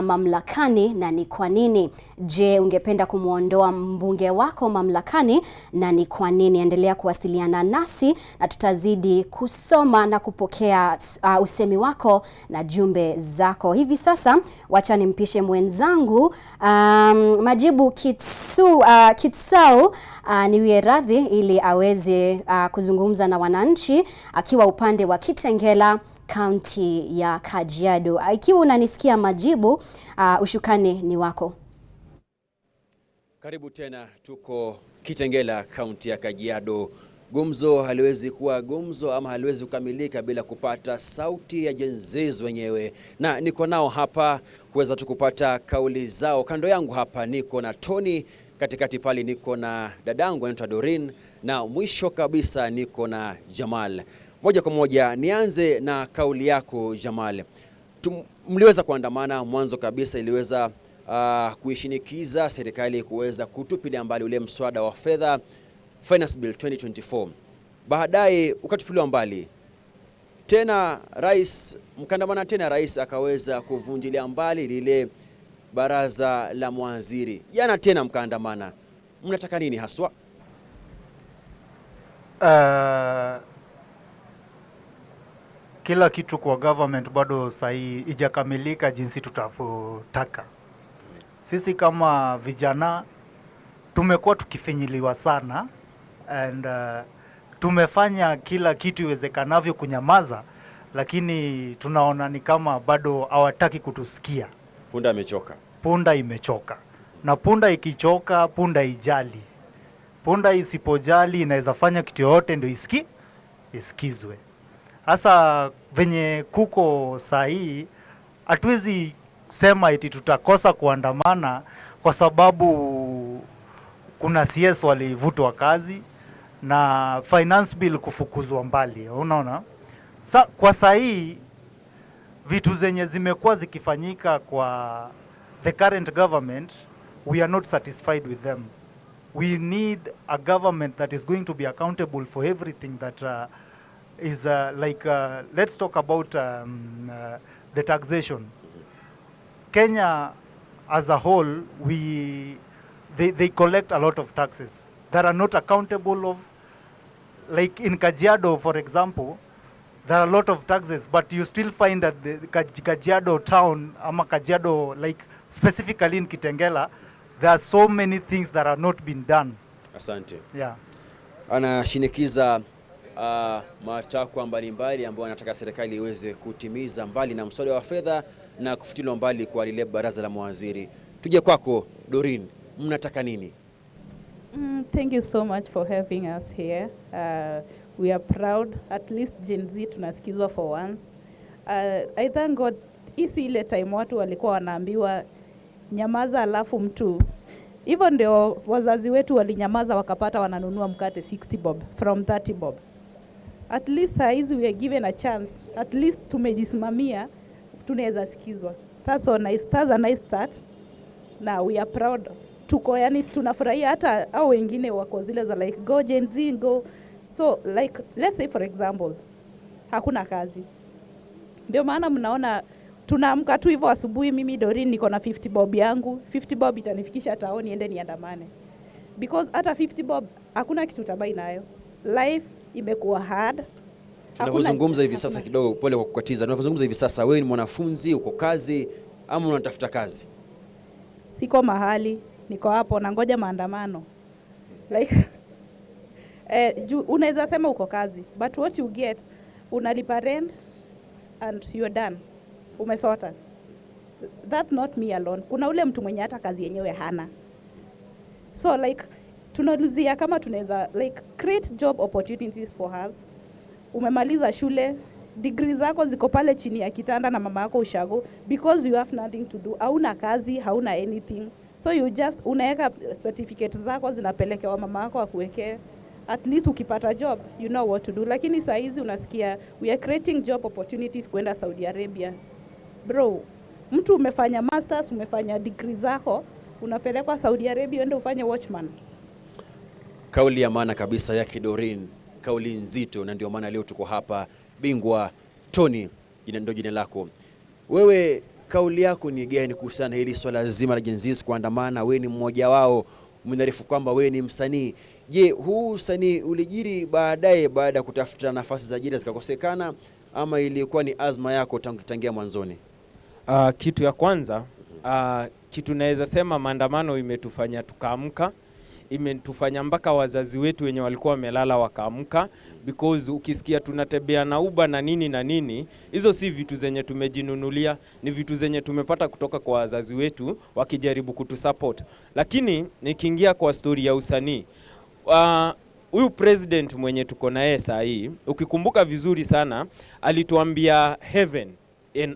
[SPEAKER 9] mamlakani na ni kwa nini? Je, ungependa kumuondoa mbunge wako mamlakani na ni kwa nini? Endelea kuwasiliana nasi na tutazidi kusoma na kupokea usemi wako na jumbe zako. Hivi sasa wacha nimpishe mwenzangu Majibu Kitsau niwie radhi ili aweze kuzungumza na wananchi akiwa upande wa Kitengela, kaunti ya Kajiado. Ikiwa unanisikia Majibu, ushukani ni wako.
[SPEAKER 10] Karibu tena, tuko Kitengela, kaunti ya Kajiado. Gumzo haliwezi kuwa gumzo ama haliwezi kukamilika bila kupata sauti ya Gen Z wenyewe, na niko nao hapa kuweza tu kupata kauli zao. Kando yangu hapa niko na Tony, katikati pale niko na dadangu anaitwa Doreen, na mwisho kabisa niko na Jamal. Moja kwa moja nianze na kauli yako Jamal. Mliweza kuandamana mwanzo kabisa, iliweza kuishinikiza serikali kuweza kutupilia mbali ule mswada wa fedha Finance Bill 2024. Baadaye ukatupiliwa mbali tena, rais mkandamana tena, rais akaweza kuvunjilia mbali lile baraza la mawaziri. Jana tena mkaandamana, mnataka nini haswa?
[SPEAKER 11] Kila kitu kwa government bado sahi ijakamilika jinsi tutavyotaka. Sisi kama vijana tumekuwa tukifinyiliwa sana and tumefanya kila kitu iwezekanavyo kunyamaza, lakini tunaona ni kama bado hawataki kutusikia.
[SPEAKER 10] Punda imechoka.
[SPEAKER 11] Punda imechoka. Na punda ikichoka, punda ijali. Punda isipojali inaweza fanya kitu yoyote ndio isikizwe. Hasa venye kuko sahi, hatuwezi sema eti tutakosa kuandamana kwa sababu kuna CS walivutwa kazi na finance bill kufukuzwa mbali, unaona? Kwa sahi vitu zenye zimekuwa zikifanyika kwa the current government We are not satisfied with them. We need a government that is going to be accountable for everything that is like, let's talk about the taxation. Kenya as a whole, they collect a lot of taxes that are not accountable of. Like in Kajiado, for example, there are a lot of taxes, but you still find that the Kajiado town, ama Kajiado, like specifically in Kitengela, there are so many things that are not been done.
[SPEAKER 10] Asante.
[SPEAKER 11] Yeah.
[SPEAKER 10] Anashinikiza matakwa mbalimbali ambayo anataka serikali iweze kutimiza, mbali na mswada wa fedha na kufutiliwa mbali kwa lile baraza la mawaziri. Tuje kwako Doreen, mnataka nini?
[SPEAKER 12] Thank you so much for having us here. We are proud, at least Gen Z tunasikizwa for once. I thank God, isi ile time watu walikuwa wanaambiwa nyamaza alafu mtu. Hivyo ndio wazazi wetu walinyamaza wakapata wananunua mkate 60 bob from 30 bob. At least saa hizi we are given a chance. At least tumejisimamia, tunaweza sikizwa. That's so nice. That's a nice start. Now we are proud. Tuko yani tunafurahia hata au wengine wako zile za like go Gen Z go. So like let's say for example hakuna kazi. Ndio maana mnaona tunaamka tu hivyo asubuhi, mimi Doreen niko na 50 bob yangu. 50 bob itanifikisha town niende niandamane. Because hata 50 bob hakuna kitu utabai nayo. Life imekuwa hard.
[SPEAKER 10] Tunapozungumza hivi sasa kidogo, pole kwa kukatiza. Tunapozungumza hivi sasa, wewe ni mwanafunzi, uko kazi ama unatafuta kazi?
[SPEAKER 12] Siko mahali, niko hapo nangoja maandamano. Like unaweza sema uko kazi, but what you get, unalipa rent and you're done. Umesota. That's not me alone. Kuna ule mtu mwenye hata kazi yenyewe hana. So like tunaluzia kama tunaweza like create job opportunities for us. Umemaliza shule, degree zako ziko pale chini ya kitanda na mama yako ushago because you have nothing to do. Hauna kazi, hauna anything. So you just unaweka certificate zako zinapelekewa mama yako akuwekee. At least ukipata job, you know what to do. Lakini saa hizi unasikia we are creating job opportunities kwenda Saudi Arabia. Bro, mtu umefanya masters, umefanya degree zako, unapelekwa Saudi Arabia uende ufanye watchman.
[SPEAKER 10] Kauli ya maana kabisa yake Doreen, kauli nzito, na ndio maana leo tuko hapa. Bingwa Tony, jina ndio jina lako. Wewe kauli yako ni gani kuhusiana na hili swala zima la Gen Z kuandamana? Wewe ni mmoja wao, umearifu kwamba wewe ni msanii. Je, huu usanii ulijiri baadaye baada ya kutafuta nafasi za ajira zikakosekana, ama ilikuwa ni azma yako tangu tangia mwanzoni?
[SPEAKER 13] Kitu ya kwanza, kitu naweza sema maandamano imetufanya tukaamka, imetufanya mpaka wazazi wetu wenye walikuwa wamelala wakaamka, because ukisikia tunatembea na Uber na nini na nini, hizo si vitu zenye tumejinunulia, ni vitu zenye tumepata kutoka kwa wazazi wetu wakijaribu kutusupport. Lakini nikiingia kwa story ya usanii, huyu president mwenye tuko na yeye saa hii, ukikumbuka vizuri sana, alituambia heaven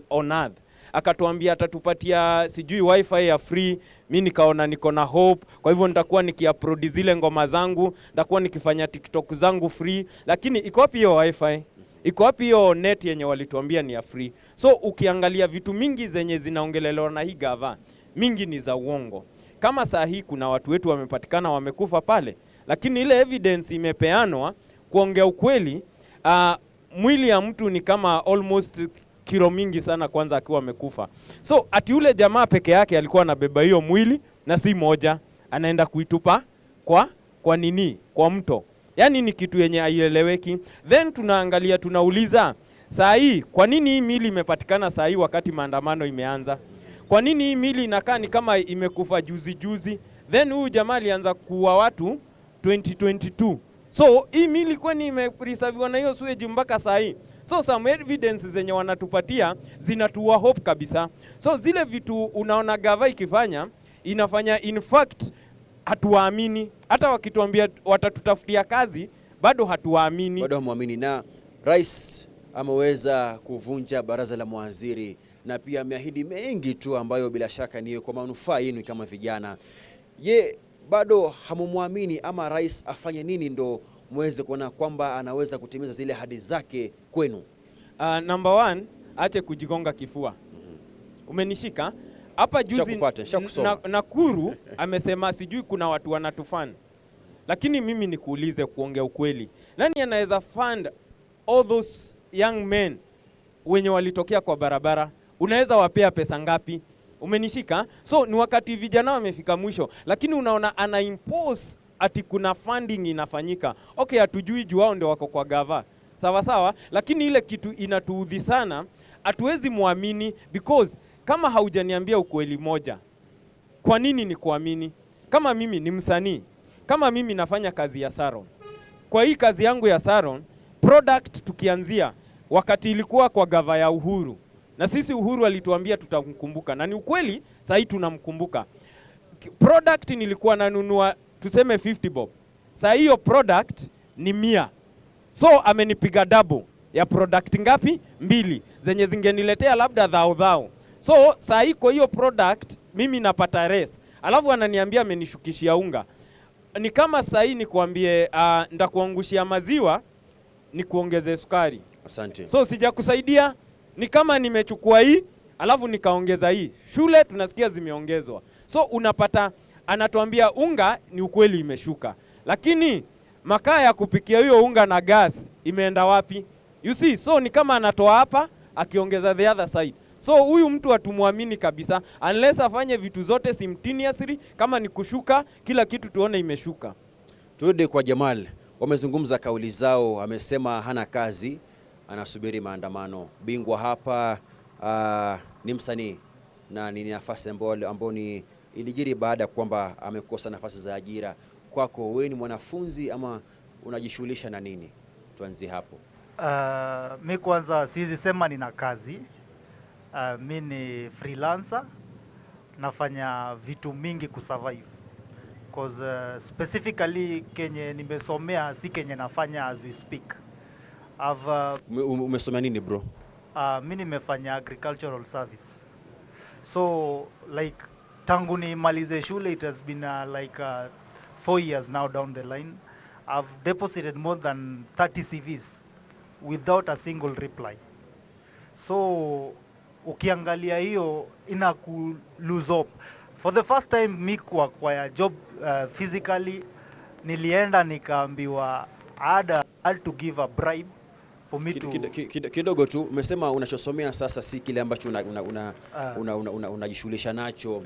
[SPEAKER 13] on earth. Akatuambia atatupatia sijui wifi ya free. Mi nikaona niko na hope, kwa hivyo nitakuwa nikiupload zile ngoma zangu, nitakuwa nikifanya TikTok zangu free. Lakini iko wapi hiyo wifi? Iko wapi hiyo net yenye walituambia ni ya free? So ukiangalia vitu mingi zenye zinaongelelewa na hii gava, mingi ni za uongo. Kama saa hii kuna watu wetu wamepatikana wamekufa pale, lakini ile evidence imepeanwa, kuongea ukweli, mwili ya mtu ni kama almost kilo mingi sana kwanza akiwa amekufa. So ati ule jamaa peke yake alikuwa anabeba hiyo mwili, na si moja, anaenda kuitupa kwa nini? Kwa mto. Yaani ni kitu yenye haieleweki. Then tunaangalia, tunauliza saa hii kwa nini hii mili imepatikana saa hii wakati maandamano imeanza? Kwa nini hii mili inakaa ni kama imekufa juzi juzi? Then huyu jamaa alianza kuua watu 2022. So hii mili kwani imepreserviwa na hiyo sewage mpaka saa hii? So some evidence zenye wanatupatia zinatua hope kabisa. So zile vitu unaona gava ikifanya, inafanya in fact hatuwaamini. Hata wakituambia watatutafutia kazi, bado hatuwaamini.
[SPEAKER 10] Bado hamuamini. Na rais ameweza kuvunja baraza la mawaziri na pia ameahidi mengi tu ambayo bila shaka ni kwa manufaa yenu kama vijana. Je, bado hamumuamini ama rais afanye nini ndo muweze kuona kwamba anaweza kutimiza zile ahadi zake kwenu?
[SPEAKER 13] Number one, ache kujigonga kifua. Umenishika? Hapa juzi
[SPEAKER 10] Nishakupata, nishakusoma.
[SPEAKER 13] Nakuru amesema sijui kuna watu wanatufund. Lakini mimi nikuulize, kuongea ukweli, nani anaweza fund all those young men wenye walitokea kwa barabara? Unaweza wapea pesa ngapi? Umenishika? So ni wakati vijana wamefika mwisho, lakini unaona ana impose ati kuna funding inafanyika. Okay, hatujui juu wao ndio wako kwa gava. Sawa sawa, lakini ile kitu inatuudhi sana, hatuwezi muamini because kama haujaniambia ukweli moja, kwa nini ni kuamini? Kama mimi ni msanii, kama mimi nafanya kazi ya salon, kwa hii kazi yangu ya salon product, tukianzia wakati ilikuwa kwa gava ya Uhuru, na sisi Uhuru alituambia tutamkumbuka, na ni ukweli, sahii tunamkumbuka. Product nilikuwa nanunua tuseme 50 bob, saa hiyo product ni 100. So amenipiga double ya product ngapi? Mbili zenye zingeniletea labda thao thao. So saa hii kwa hiyo product mimi napata less, alafu ananiambia amenishukishia unga. Ni kama saa hii nikuambie, ndakuangushia maziwa nikuongeze sukari.
[SPEAKER 10] Asante.
[SPEAKER 13] So sijakusaidia, ni kama nimechukua hii alafu nikaongeza hii. Shule tunasikia zimeongezwa. So unapata anatuambia unga ni ukweli imeshuka, lakini makaa ya kupikia hiyo unga na gas imeenda wapi? You see, so ni kama anatoa hapa akiongeza the other side. So huyu mtu hatumwamini kabisa unless afanye vitu zote simultaneously, kama ni kushuka kila kitu tuone imeshuka.
[SPEAKER 10] Turudi kwa Jamal, wamezungumza kauli zao, amesema hana kazi, anasubiri maandamano. Bingwa hapa ni msanii na ni nafasi ambayo ni ilijiri baada ya kwamba amekosa nafasi za ajira. Kwako wewe ni mwanafunzi ama unajishughulisha na nini? Tuanzie hapo.
[SPEAKER 11] Mi kwanza siwezi sema nina kazi. Mi ni freelancer, nafanya vitu mingi kusurvive. 'Cause specifically kenye nimesomea si kenye nafanya as we speak.
[SPEAKER 10] Umesomea nini, bro?
[SPEAKER 11] Mi nimefanya agricultural service. So like tangu nimalize shule, it has been like 4 years now down the line. I've deposited more than 30 CVs without a single reply. So ukiangalia hiyo ina ku lose hope. For the first time mi kwa job physically nilienda nikaambiwa I had to give a bribe for me to
[SPEAKER 10] Kidogo tu, umesema unachosomea sasa si kile ambacho unajishughulisha nacho.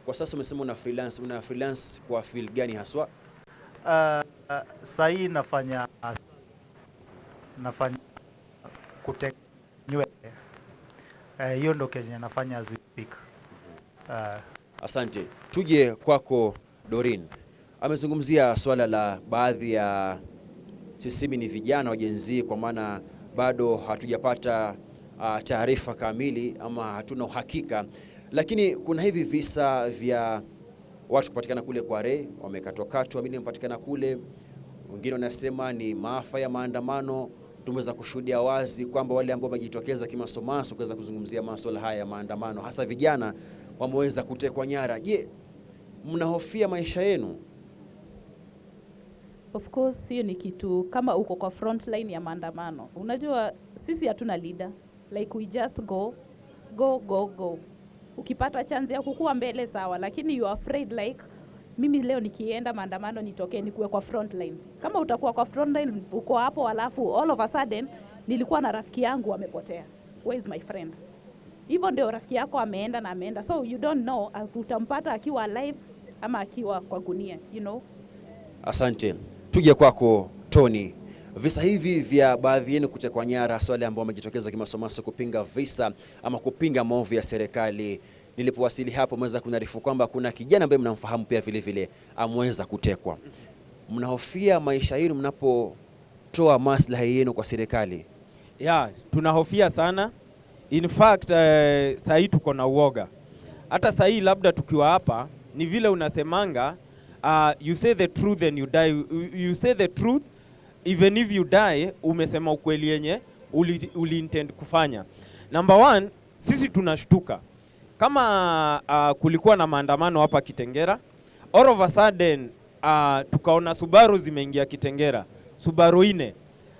[SPEAKER 10] Kwa sasa umesema una freelance kwa field gani haswa?
[SPEAKER 11] Sahii nafanya kute nywele. Hiyo ndo kenye nafanya as we speak.
[SPEAKER 10] Asante. Tuje kwako Dorin. Amezungumzia swala la baadhi ya sisimi ni vijana wa Gen Z, kwa maana bado hatujapata taarifa kamili ama hatuna uhakika, lakini kuna hivi visa vya watu kupatikana kule Kware, wamekatwakatwa, wengine wamepatikana kule, wengine wanasema ni maafa ya maandamano. Tumeweza kushuhudia wazi kwamba wale ambao wamejitokeza kimasomaso kuweza kuzungumzia masuala haya ya maandamano, hasa vijana, wameweza kutekwa nyara. Je, mnahofia maisha yenu?
[SPEAKER 12] Of course hiyo ni kitu kama uko kwa front line ya maandamano. Unajua sisi hatuna leader. Like we just go go go go. Ukipata chance ya kukua mbele sawa, lakini you are afraid, like mimi leo nikienda maandamano nitokee nikuwe kwa front line. Kama utakuwa kwa front line uko hapo, alafu all of a sudden nilikuwa na rafiki yangu amepotea. Where is my friend? Hivyo ndio rafiki yako ameenda na ameenda, so you don't know utampata akiwa alive ama akiwa kwa gunia.
[SPEAKER 10] Asante. Tuje kwako Tony. Visa hivi vya baadhi yenu kutekwa nyara, hasa wale ambao wamejitokeza kimasomaso kupinga visa ama kupinga maovu ya serikali. Nilipowasili hapo, mweza kuniarifu kwamba kuna kijana ambaye mnamfahamu pia vile vile ameweza kutekwa. Mnahofia maisha yenu mnapotoa maslahi yenu kwa serikali?
[SPEAKER 13] Yeah, tunahofia sana. In fact, sahii tuko na uoga. Hata sahii labda tukiwa hapa ni vile unasemanga, you say the truth and you die. You say the truth even if you die, umesema ukweli yenye uli intend kufanya. Number one, sisi tunashtuka kama kulikuwa na maandamano hapa Kitengera, all of a sudden tukaona Subaru zimeingia Kitengera, Subaru ine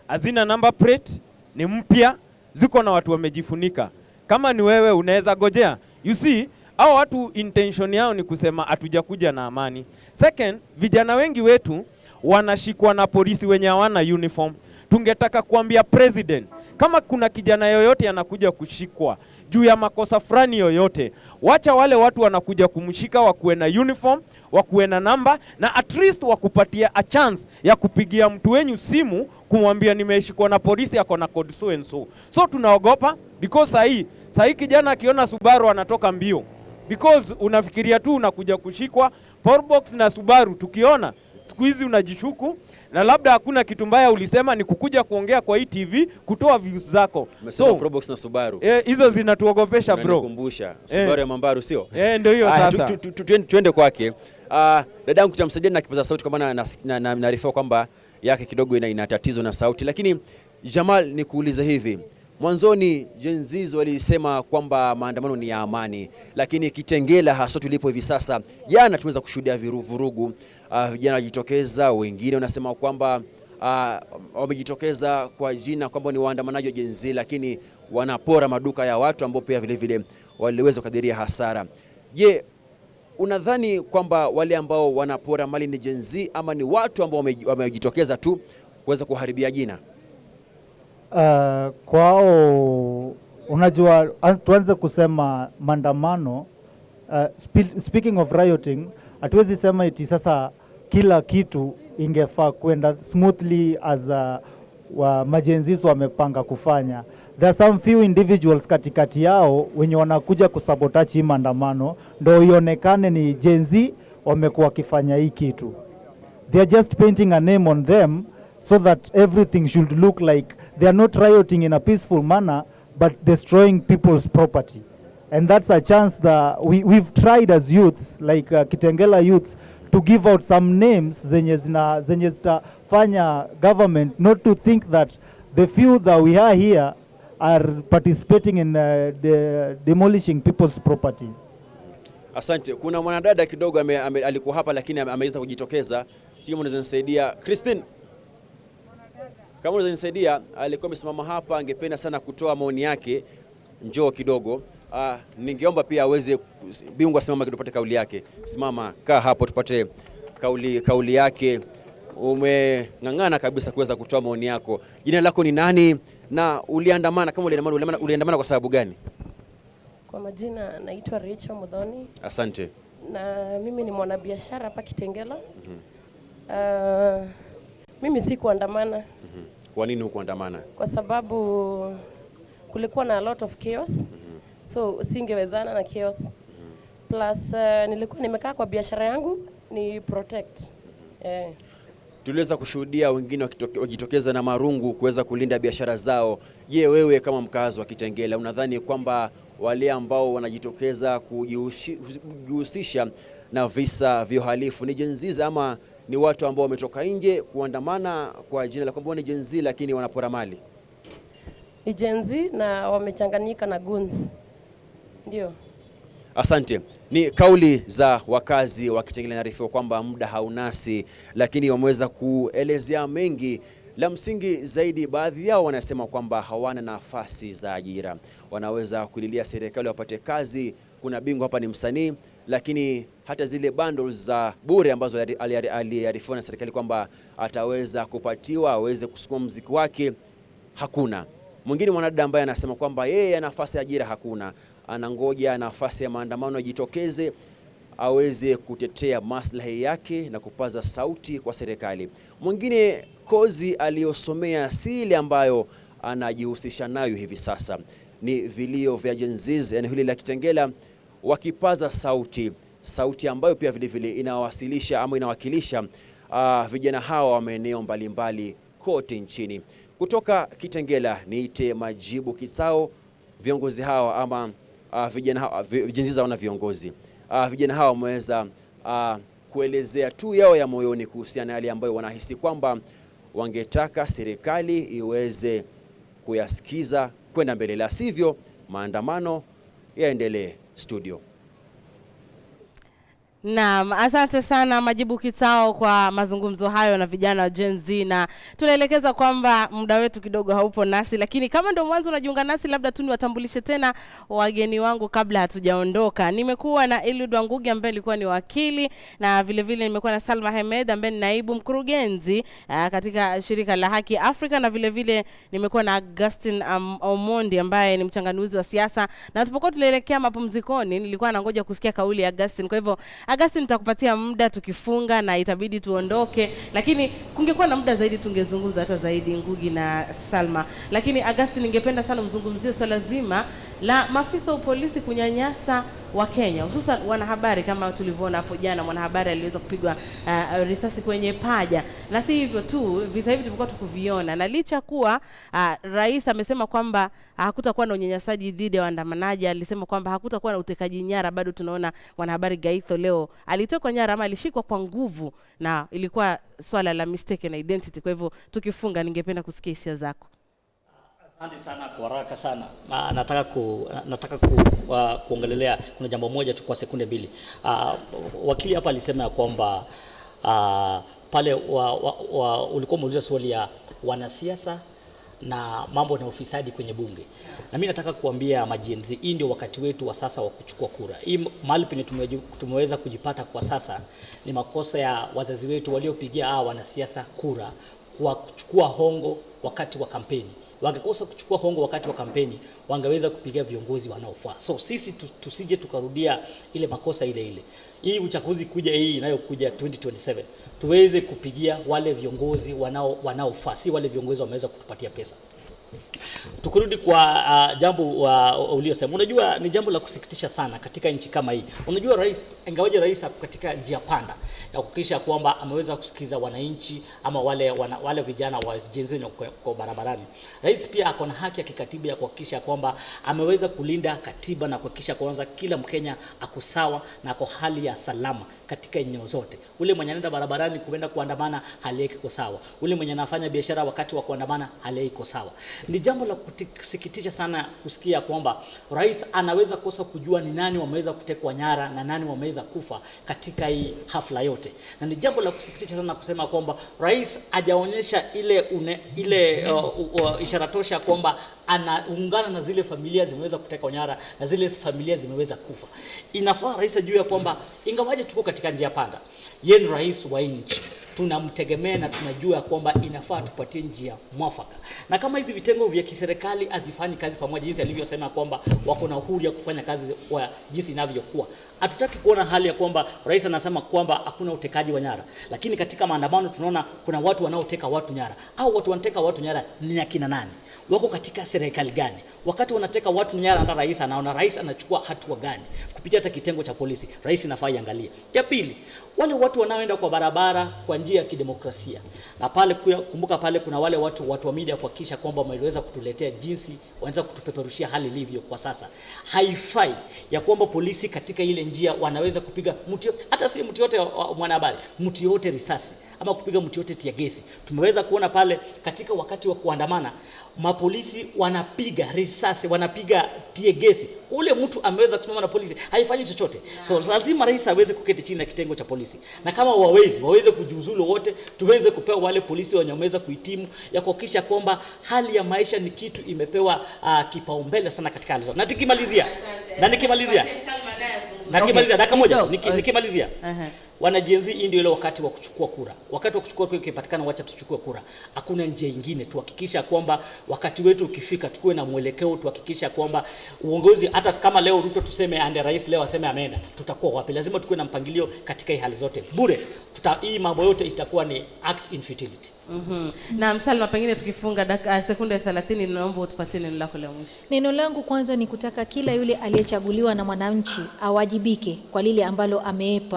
[SPEAKER 13] hazina number plate, ni mpya, ziko na watu wamejifunika. Kama ni wewe unaweza gojea. You see, Hao watu intention yao ni kusema hatujakuja na amani. Second, vijana wengi wetu wanashikwa na polisi wenye hawana uniform. Tungetaka kuambia president, kama kuna kijana yoyote anakuja kushikwa juu ya makosa fulani yoyote, wacha wale watu wanakuja kumshika wakuwe na uniform, wakuwe na namba, na at least wakupatia a chance ya kupigia mtu wenyu simu kumwambia nimeshikwa na polisi, ako na code so and so. So tunaogopa because sahii kijana akiona Subaru anatoka mbio, because unafikiria tu unakuja kushikwa. Probox na Subaru tukiona siku hizi unajishuku, na labda hakuna kitu mbaya ulisema, ni kukuja kuongea kwa hii TV kutoa views zako.
[SPEAKER 10] Umesema Probox na Subaru.
[SPEAKER 13] Hizo zinatuogopesha, bro.
[SPEAKER 10] Unanikumbusha Subaru ya Mambaru, sio?
[SPEAKER 13] Eh, ndio hiyo sasa.
[SPEAKER 10] Tuende kwake. Dadangu tutamsaidia na kipaza sauti kwa maana naarifiwa kwamba yake kidogo ina tatizo na sauti. Lakini Jamal, nikuulize hivi. Mwanzoni Gen Z walisema kwamba maandamano ni ya amani, lakini Kitengela hasa tulipo hivi sasa, jana tumeweza kushuhudia vurugu. Vijana wajitokeza, wengine wanasema kwamba wamejitokeza kwa jina kwamba ni waandamanaji wa Gen Z, lakini wanapora maduka ya watu ambao pia vile vile waliweza kukadiria hasara. Je, unadhani kwamba wale ambao wanapora mali ni Gen Z ama ni watu ambao wamejitokeza tu kuweza kuharibia jina?
[SPEAKER 11] Kwao unajua, tuanze kusema maandamano. Speaking of rioting, hatuwezi sema iti sasa kila kitu ingefaa kwenda smoothly as wa ma-Gen Zs wamepanga kufanya. There are some few individuals katikati yao wenye wanakuja kusabotage hii maandamano ndo ionekane ni Gen Z wamekuwa wakifanya hii kitu. They are just painting a name on them so that everything should look like they are not rioting in a peaceful manner but destroying people's property. And that's a chance that we've tried as youths, like Kitengela youths, to give out some names zenye zitafanya government not to think that the few that we are here are participating in demolishing people's property.
[SPEAKER 10] Asante. Kuna mwanadada kidogo alikuwa hapa lakini ameweza kujitokeza. Sijui unaweza nisaidia. Christine, kama unaweza nisaidia, alikuwa amesimama hapa, angependa sana kutoa maoni yake. Njoo kidogo. Ningeomba pia aweze bingwa simama kidogo tupate kauli yake. Simama, kaa hapo tupate kauli yake. Umeng'ang'ana kabisa kuweza kutoa maoni yako. Jina lako ni nani na uliandamana, kama uliandamana kwa sababu gani?
[SPEAKER 14] Kwa majina naitwa Rachel Muthoni.
[SPEAKER 10] Asante.
[SPEAKER 14] Na mimi ni mwanabiashara hapa Kitengela. Mimi sikuandamana.
[SPEAKER 10] Kwa nini hukuandamana?
[SPEAKER 14] Kwa sababu kulikuwa na a lot of chaos. So singewezana na chaos. Plus nilikuwa nimekaa kwa biashara yangu ni protect.
[SPEAKER 10] Tuliweza kushuhudia wengine wakijitokeza na marungu kuweza kulinda biashara zao. Je, wewe kama mkazi wa Kitengela unadhani kwamba wale ambao wanajitokeza kujihusisha na visa vya uhalifu ni Gen Z ama ni watu ambao wametoka nje kuandamana kwa jina la kwamba ni Gen Z lakini wanapora mali?
[SPEAKER 14] Ni Gen Z na wamechanganyika na goons. Ndio.
[SPEAKER 10] Asante. Ni kauli za wakazi wa Kitengela. Inaarifiwa kwamba muda haunasi, lakini wameweza kuelezea mengi. La msingi zaidi, baadhi yao wanasema kwamba hawana nafasi za ajira, wanaweza kulilia serikali wapate kazi. Kuna bingwa hapa ni msanii, lakini hata zile bundles za bure ambazo aliarifiwa na serikali kwamba ataweza kupatiwa aweze kusukuma muziki wake hakuna. Mwingine mwanadada ambaye anasema kwamba yeye nafasi ya ajira hakuna, anangoja nafasi ya maandamano ajitokeze aweze kutetea maslahi yake na kupaza sauti kwa serikali. Mwingine kozi aliyosomea si ile ambayo anajihusisha nayo hivi sasa. Ni vilio vya Gen Z eneo hili la Kitengela wakipaza sauti, sauti ambayo pia vile vile inawasilisha ama inawakilisha vijana hawa wa maeneo mbalimbali kote nchini. Kutoka Kitengela niite Majibu Kisao. Viongozi hawa ama vijana hawa, Gen Z wana viongozi. Vijana hawa wameweza kuelezea tu yao ya moyoni kuhusiana na yale ambayo wanahisi kwamba wangetaka serikali iweze kuyasikiza kwenda mbele, la sivyo maandamano yaendelee. Studio.
[SPEAKER 5] Naam, asante sana Majibu Kitao kwa mazungumzo hayo na vijana wa Gen Z, na tunaelekeza kwamba muda wetu kidogo haupo nasi, lakini kama ndio mwanzo unajiunga nasi, labda tu niwatambulishe tena wageni wangu kabla hatujaondoka. Nimekuwa na Eliud Wangugi ambaye alikuwa ni wakili, na vile vile nimekuwa na Salma Hemed ambaye ni naibu mkurugenzi katika shirika la Haki Afrika, na vile vile nimekuwa na Augustine Omondi ambaye ni mchanganuzi wa siasa. Na tulipokuwa tunaelekea mapumzikoni, nilikuwa nangoja kusikia kauli ya Augustine. Kwa hivyo Augustine, nitakupatia muda tukifunga na itabidi tuondoke, lakini kungekuwa na muda zaidi tungezungumza hata zaidi Ngugi na Salma. Lakini Augustine, ningependa sana uzungumzie swala zima la maafisa wa polisi kunyanyasa wa Kenya, hususan wanahabari. Kama tulivyoona hapo jana, mwanahabari aliweza kupigwa risasi kwenye paja. Na si hivyo tu, visa hivi tulikuwa tukuviona, na licha kuwa rais amesema kwamba hakutakuwa na unyanyasaji dhidi ya waandamanaji, alisema kwamba hakutakuwa na utekaji nyara, bado tunaona mwanahabari Gaitho leo alitekwa nyara ama alishikwa kwa nguvu, na ilikuwa swala la mistaken identity. Kwa hivyo tukifunga, ningependa kusikia hisia zako.
[SPEAKER 8] Asante sana kwa haraka sana. Nataka kuongelelea kuna jambo moja tu kwa sekunde mbili. Wakili hapa alisema ya kwamba pale ulikuwa umeuliza swali ya wanasiasa na mambo na ufisadi kwenye bunge. Na mimi nataka kuambia ma-Gen Z, hii ndio wakati wetu wa sasa wa kuchukua kura. Hii mahali penye tumeweza kujipata kwa sasa ni makosa ya wazazi wetu waliopigia hawa wanasiasa kura kwa kuchukua hongo wakati wa kampeni. Wangekosa kuchukua hongo wakati wa kampeni, wangeweza kupigia viongozi wanaofaa. So sisi tusije tukarudia ile makosa ile ile. Hii uchaguzi kuja hii inayokuja 2027, tuweze kupigia wale viongozi wanaofaa, si wale viongozi wameweza kutupatia pesa. Tukirudi kwa jambo uliosema, unajua ni jambo la kusikitisha sana katika nchi kama hii. Unajua rais, ingawaje rais ako katika njia panda ya kuhakikisha kwamba ameweza kusikiza wananchi ama wale vijana wa Gen Z kwa barabarani, rais pia ako na haki ya kikatiba ya kuhakikisha kwamba ameweza kulinda katiba na kuhakikisha kwanza kila Mkenya ako sawa na ako hali ya salama katika eneo zote. Ule mwenye anaenda barabarani kuenda kuandamana, hali yake iko sawa. Ule mwenye anafanya biashara wakati wa kuandamana, hali yake iko sawa. Ni jambo la kusikitisha sana kusikia kwamba rais anaweza kosa kujua ni nani wameweza kutekwa nyara na nani wameweza kufa katika hii hafla yote. Na ni jambo la kusikitisha sana kusema kwamba rais hajaonyesha ile ishara tosha kwamba anaungana na zile familia zimeweza kutekwa nyara na zile familia zimeweza kufa. Inafaa rais ajue ya kwamba ingawaje tuko katika njia panda, yeye ni rais wa nchi, tunamtegemea na tunajua kwamba inafaa tupatie njia mwafaka. Na kama hizi vitengo vya kiserikali hazifanyi kazi pamoja jinsi alivyosema kwamba wako na uhuru ya kufanya kazi kwa jinsi inavyokuwa, hatutaki kuona hali ya kwamba rais anasema kwamba hakuna utekaji wa nyara, lakini katika maandamano tunaona kuna watu wanaoteka watu nyara. Au watu wanateka watu nyara ni akina nani? Wako katika serikali gani? Wakati wanateka watu nyara, hata rais anaona, rais anachukua hatua gani kupitia hata kitengo cha polisi? Rais inafaa iangalie. Ya pili, wale watu wanaoenda kwa barabara kwa njia ya kidemokrasia, na pale kumbuka pale kuna wale watu wa media kuhakikisha kwamba wameweza kutuletea jinsi wanaweza kutupeperushia hali ilivyo kwa sasa. Haifai ya kwamba polisi katika ile njia wanaweza kupiga mtu, hata si mtu yote mwanahabari, mtu yote risasi ama kupiga mtu yote tia gesi. Tumeweza kuona pale katika wakati wa kuandamana mapolisi wanapiga risasi, wanapiga tia gesi. Ule mtu ameweza kusimama na polisi haifanyi chochote. So lazima rais aweze kuketi chini na kitengo cha polisi, na kama waweze kujiuzulu wote, tuweze kupewa wale polisi wanyameweza kuhitimu ya kuhakikisha kwamba hali ya maisha ni kitu imepewa kipaumbele sana katika hali zote. Na nikimalizia dakika moja tu, nikimalizia wana Gen Z, hii ndio ile wakati wa kuchukua kura. Wakati wa kuchukua kura ukipatikana, wacha tuchukue kura. Hakuna njia nyingine. Tuhakikisha kwamba wakati wetu ukifika tukue na mwelekeo, tuhakikisha kwamba uongozi, hata kama leo Ruto tuseme ande rais leo aseme ameenda, tutakuwa wapi? Lazima tukue na mpangilio katika hii hali zote. Bure hii mambo yote itakuwa ni act in futility.
[SPEAKER 5] Na Salma, pengine tukifunga sekunde 30, naomba utupatie neno lako la mwisho.
[SPEAKER 7] Neno langu kwanza ni kutaka kila yule aliyechaguliwa na mwananchi awajibike kwa lile ambalo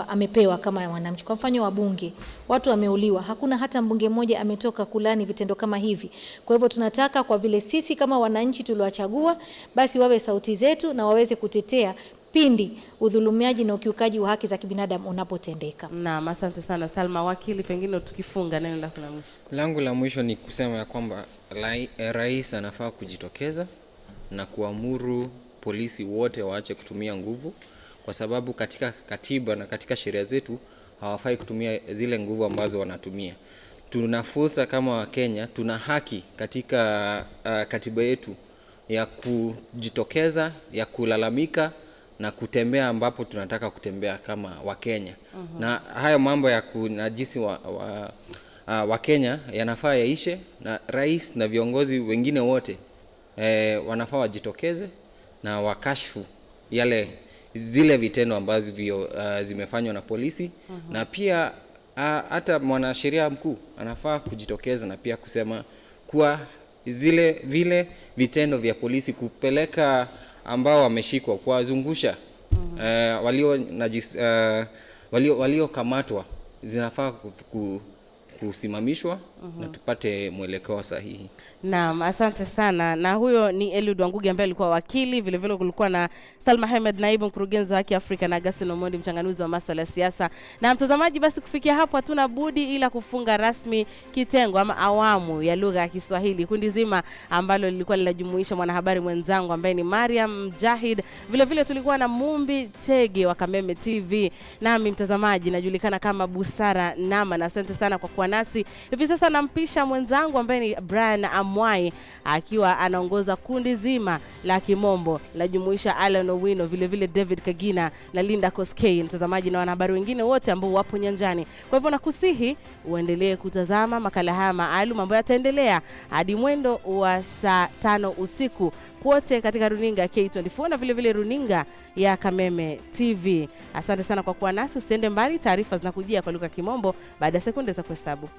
[SPEAKER 7] amepewa kama mwananchi. Kwa mfano wabunge, watu wameuliwa, hakuna hata mbunge mmoja ametoka kulani vitendo kama hivi. Kwa hivyo tunataka, kwa vile sisi kama wananchi tuliwachagua, basi wawe sauti zetu na waweze kutetea pindi udhulumiaji na ukiukaji wa haki za kibinadamu unapotendeka.
[SPEAKER 5] Naam, asante sana Salma. Wakili, pengine tukifunga neno lako la mwisho.
[SPEAKER 6] Langu la mwisho ni kusema ya kwamba rais anafaa kujitokeza na kuamuru polisi wote waache kutumia nguvu, kwa sababu katika katiba na katika sheria zetu hawafai kutumia zile nguvu ambazo wanatumia. Tuna fursa kama Wakenya, tuna haki katika katiba yetu ya kujitokeza, ya kulalamika na kutembea ambapo tunataka kutembea kama Wakenya. Na hayo mambo ya kunajisi Wakenya yanafaa yaishe, na rais na viongozi wengine wote wanafaa wajitokeze na wakashfu yale zile vitendo ambazo zimefanywa na polisi. Na pia hata mwanasheria mkuu anafaa kujitokeza na pia kusema kuwa zile vile vitendo vya polisi kupeleka ambao wameshikwa, kuwazungusha waliokamatwa zinafaa kusimamishwa na tupate mwelekeo sahihi.
[SPEAKER 5] Naam, asante sana. Na huyo ni Eliud Wangugi ambaye alikuwa wakili, vile vile kulikuwa na Salma Ahmed, naibu mkurugenzi wa Haki Afrika, na Augustine Omondi, mchanganuzi wa masuala ya siasa. Na mtazamaji, basi kufikia hapo hatuna budi ila kufunga rasmi kitengo ama awamu ya lugha ya Kiswahili, kundi zima ambalo lilikuwa linajumuisha mwanahabari mwenzangu ambaye ni Mariam Mjahid, vile vile tulikuwa na Mumbi Chege wa Kameme TV, nami mtazamaji najulikana kama Busara Nama, na asante sana kwa kuwa nasi. Hivi sasa nampisha mwenzangu ambaye ni Brian Amwai akiwa anaongoza kundi zima la Kimombo linajumuisha Alan Owino, vile vile David Kagina na Linda Koskei, mtazamaji na wanahabari wengine wote ambao wapo nyanjani. Kwa hivyo nakusihi uendelee kutazama makala haya maalum ambayo yataendelea hadi mwendo wa saa 5 usiku kwote katika runinga ya K24 na vile vile runinga ya Kameme TV. Asante sana kwa kuwa nasi, usiende mbali, taarifa zinakujia kwa lugha ya Kimombo baada ya sekunde za kuhesabu.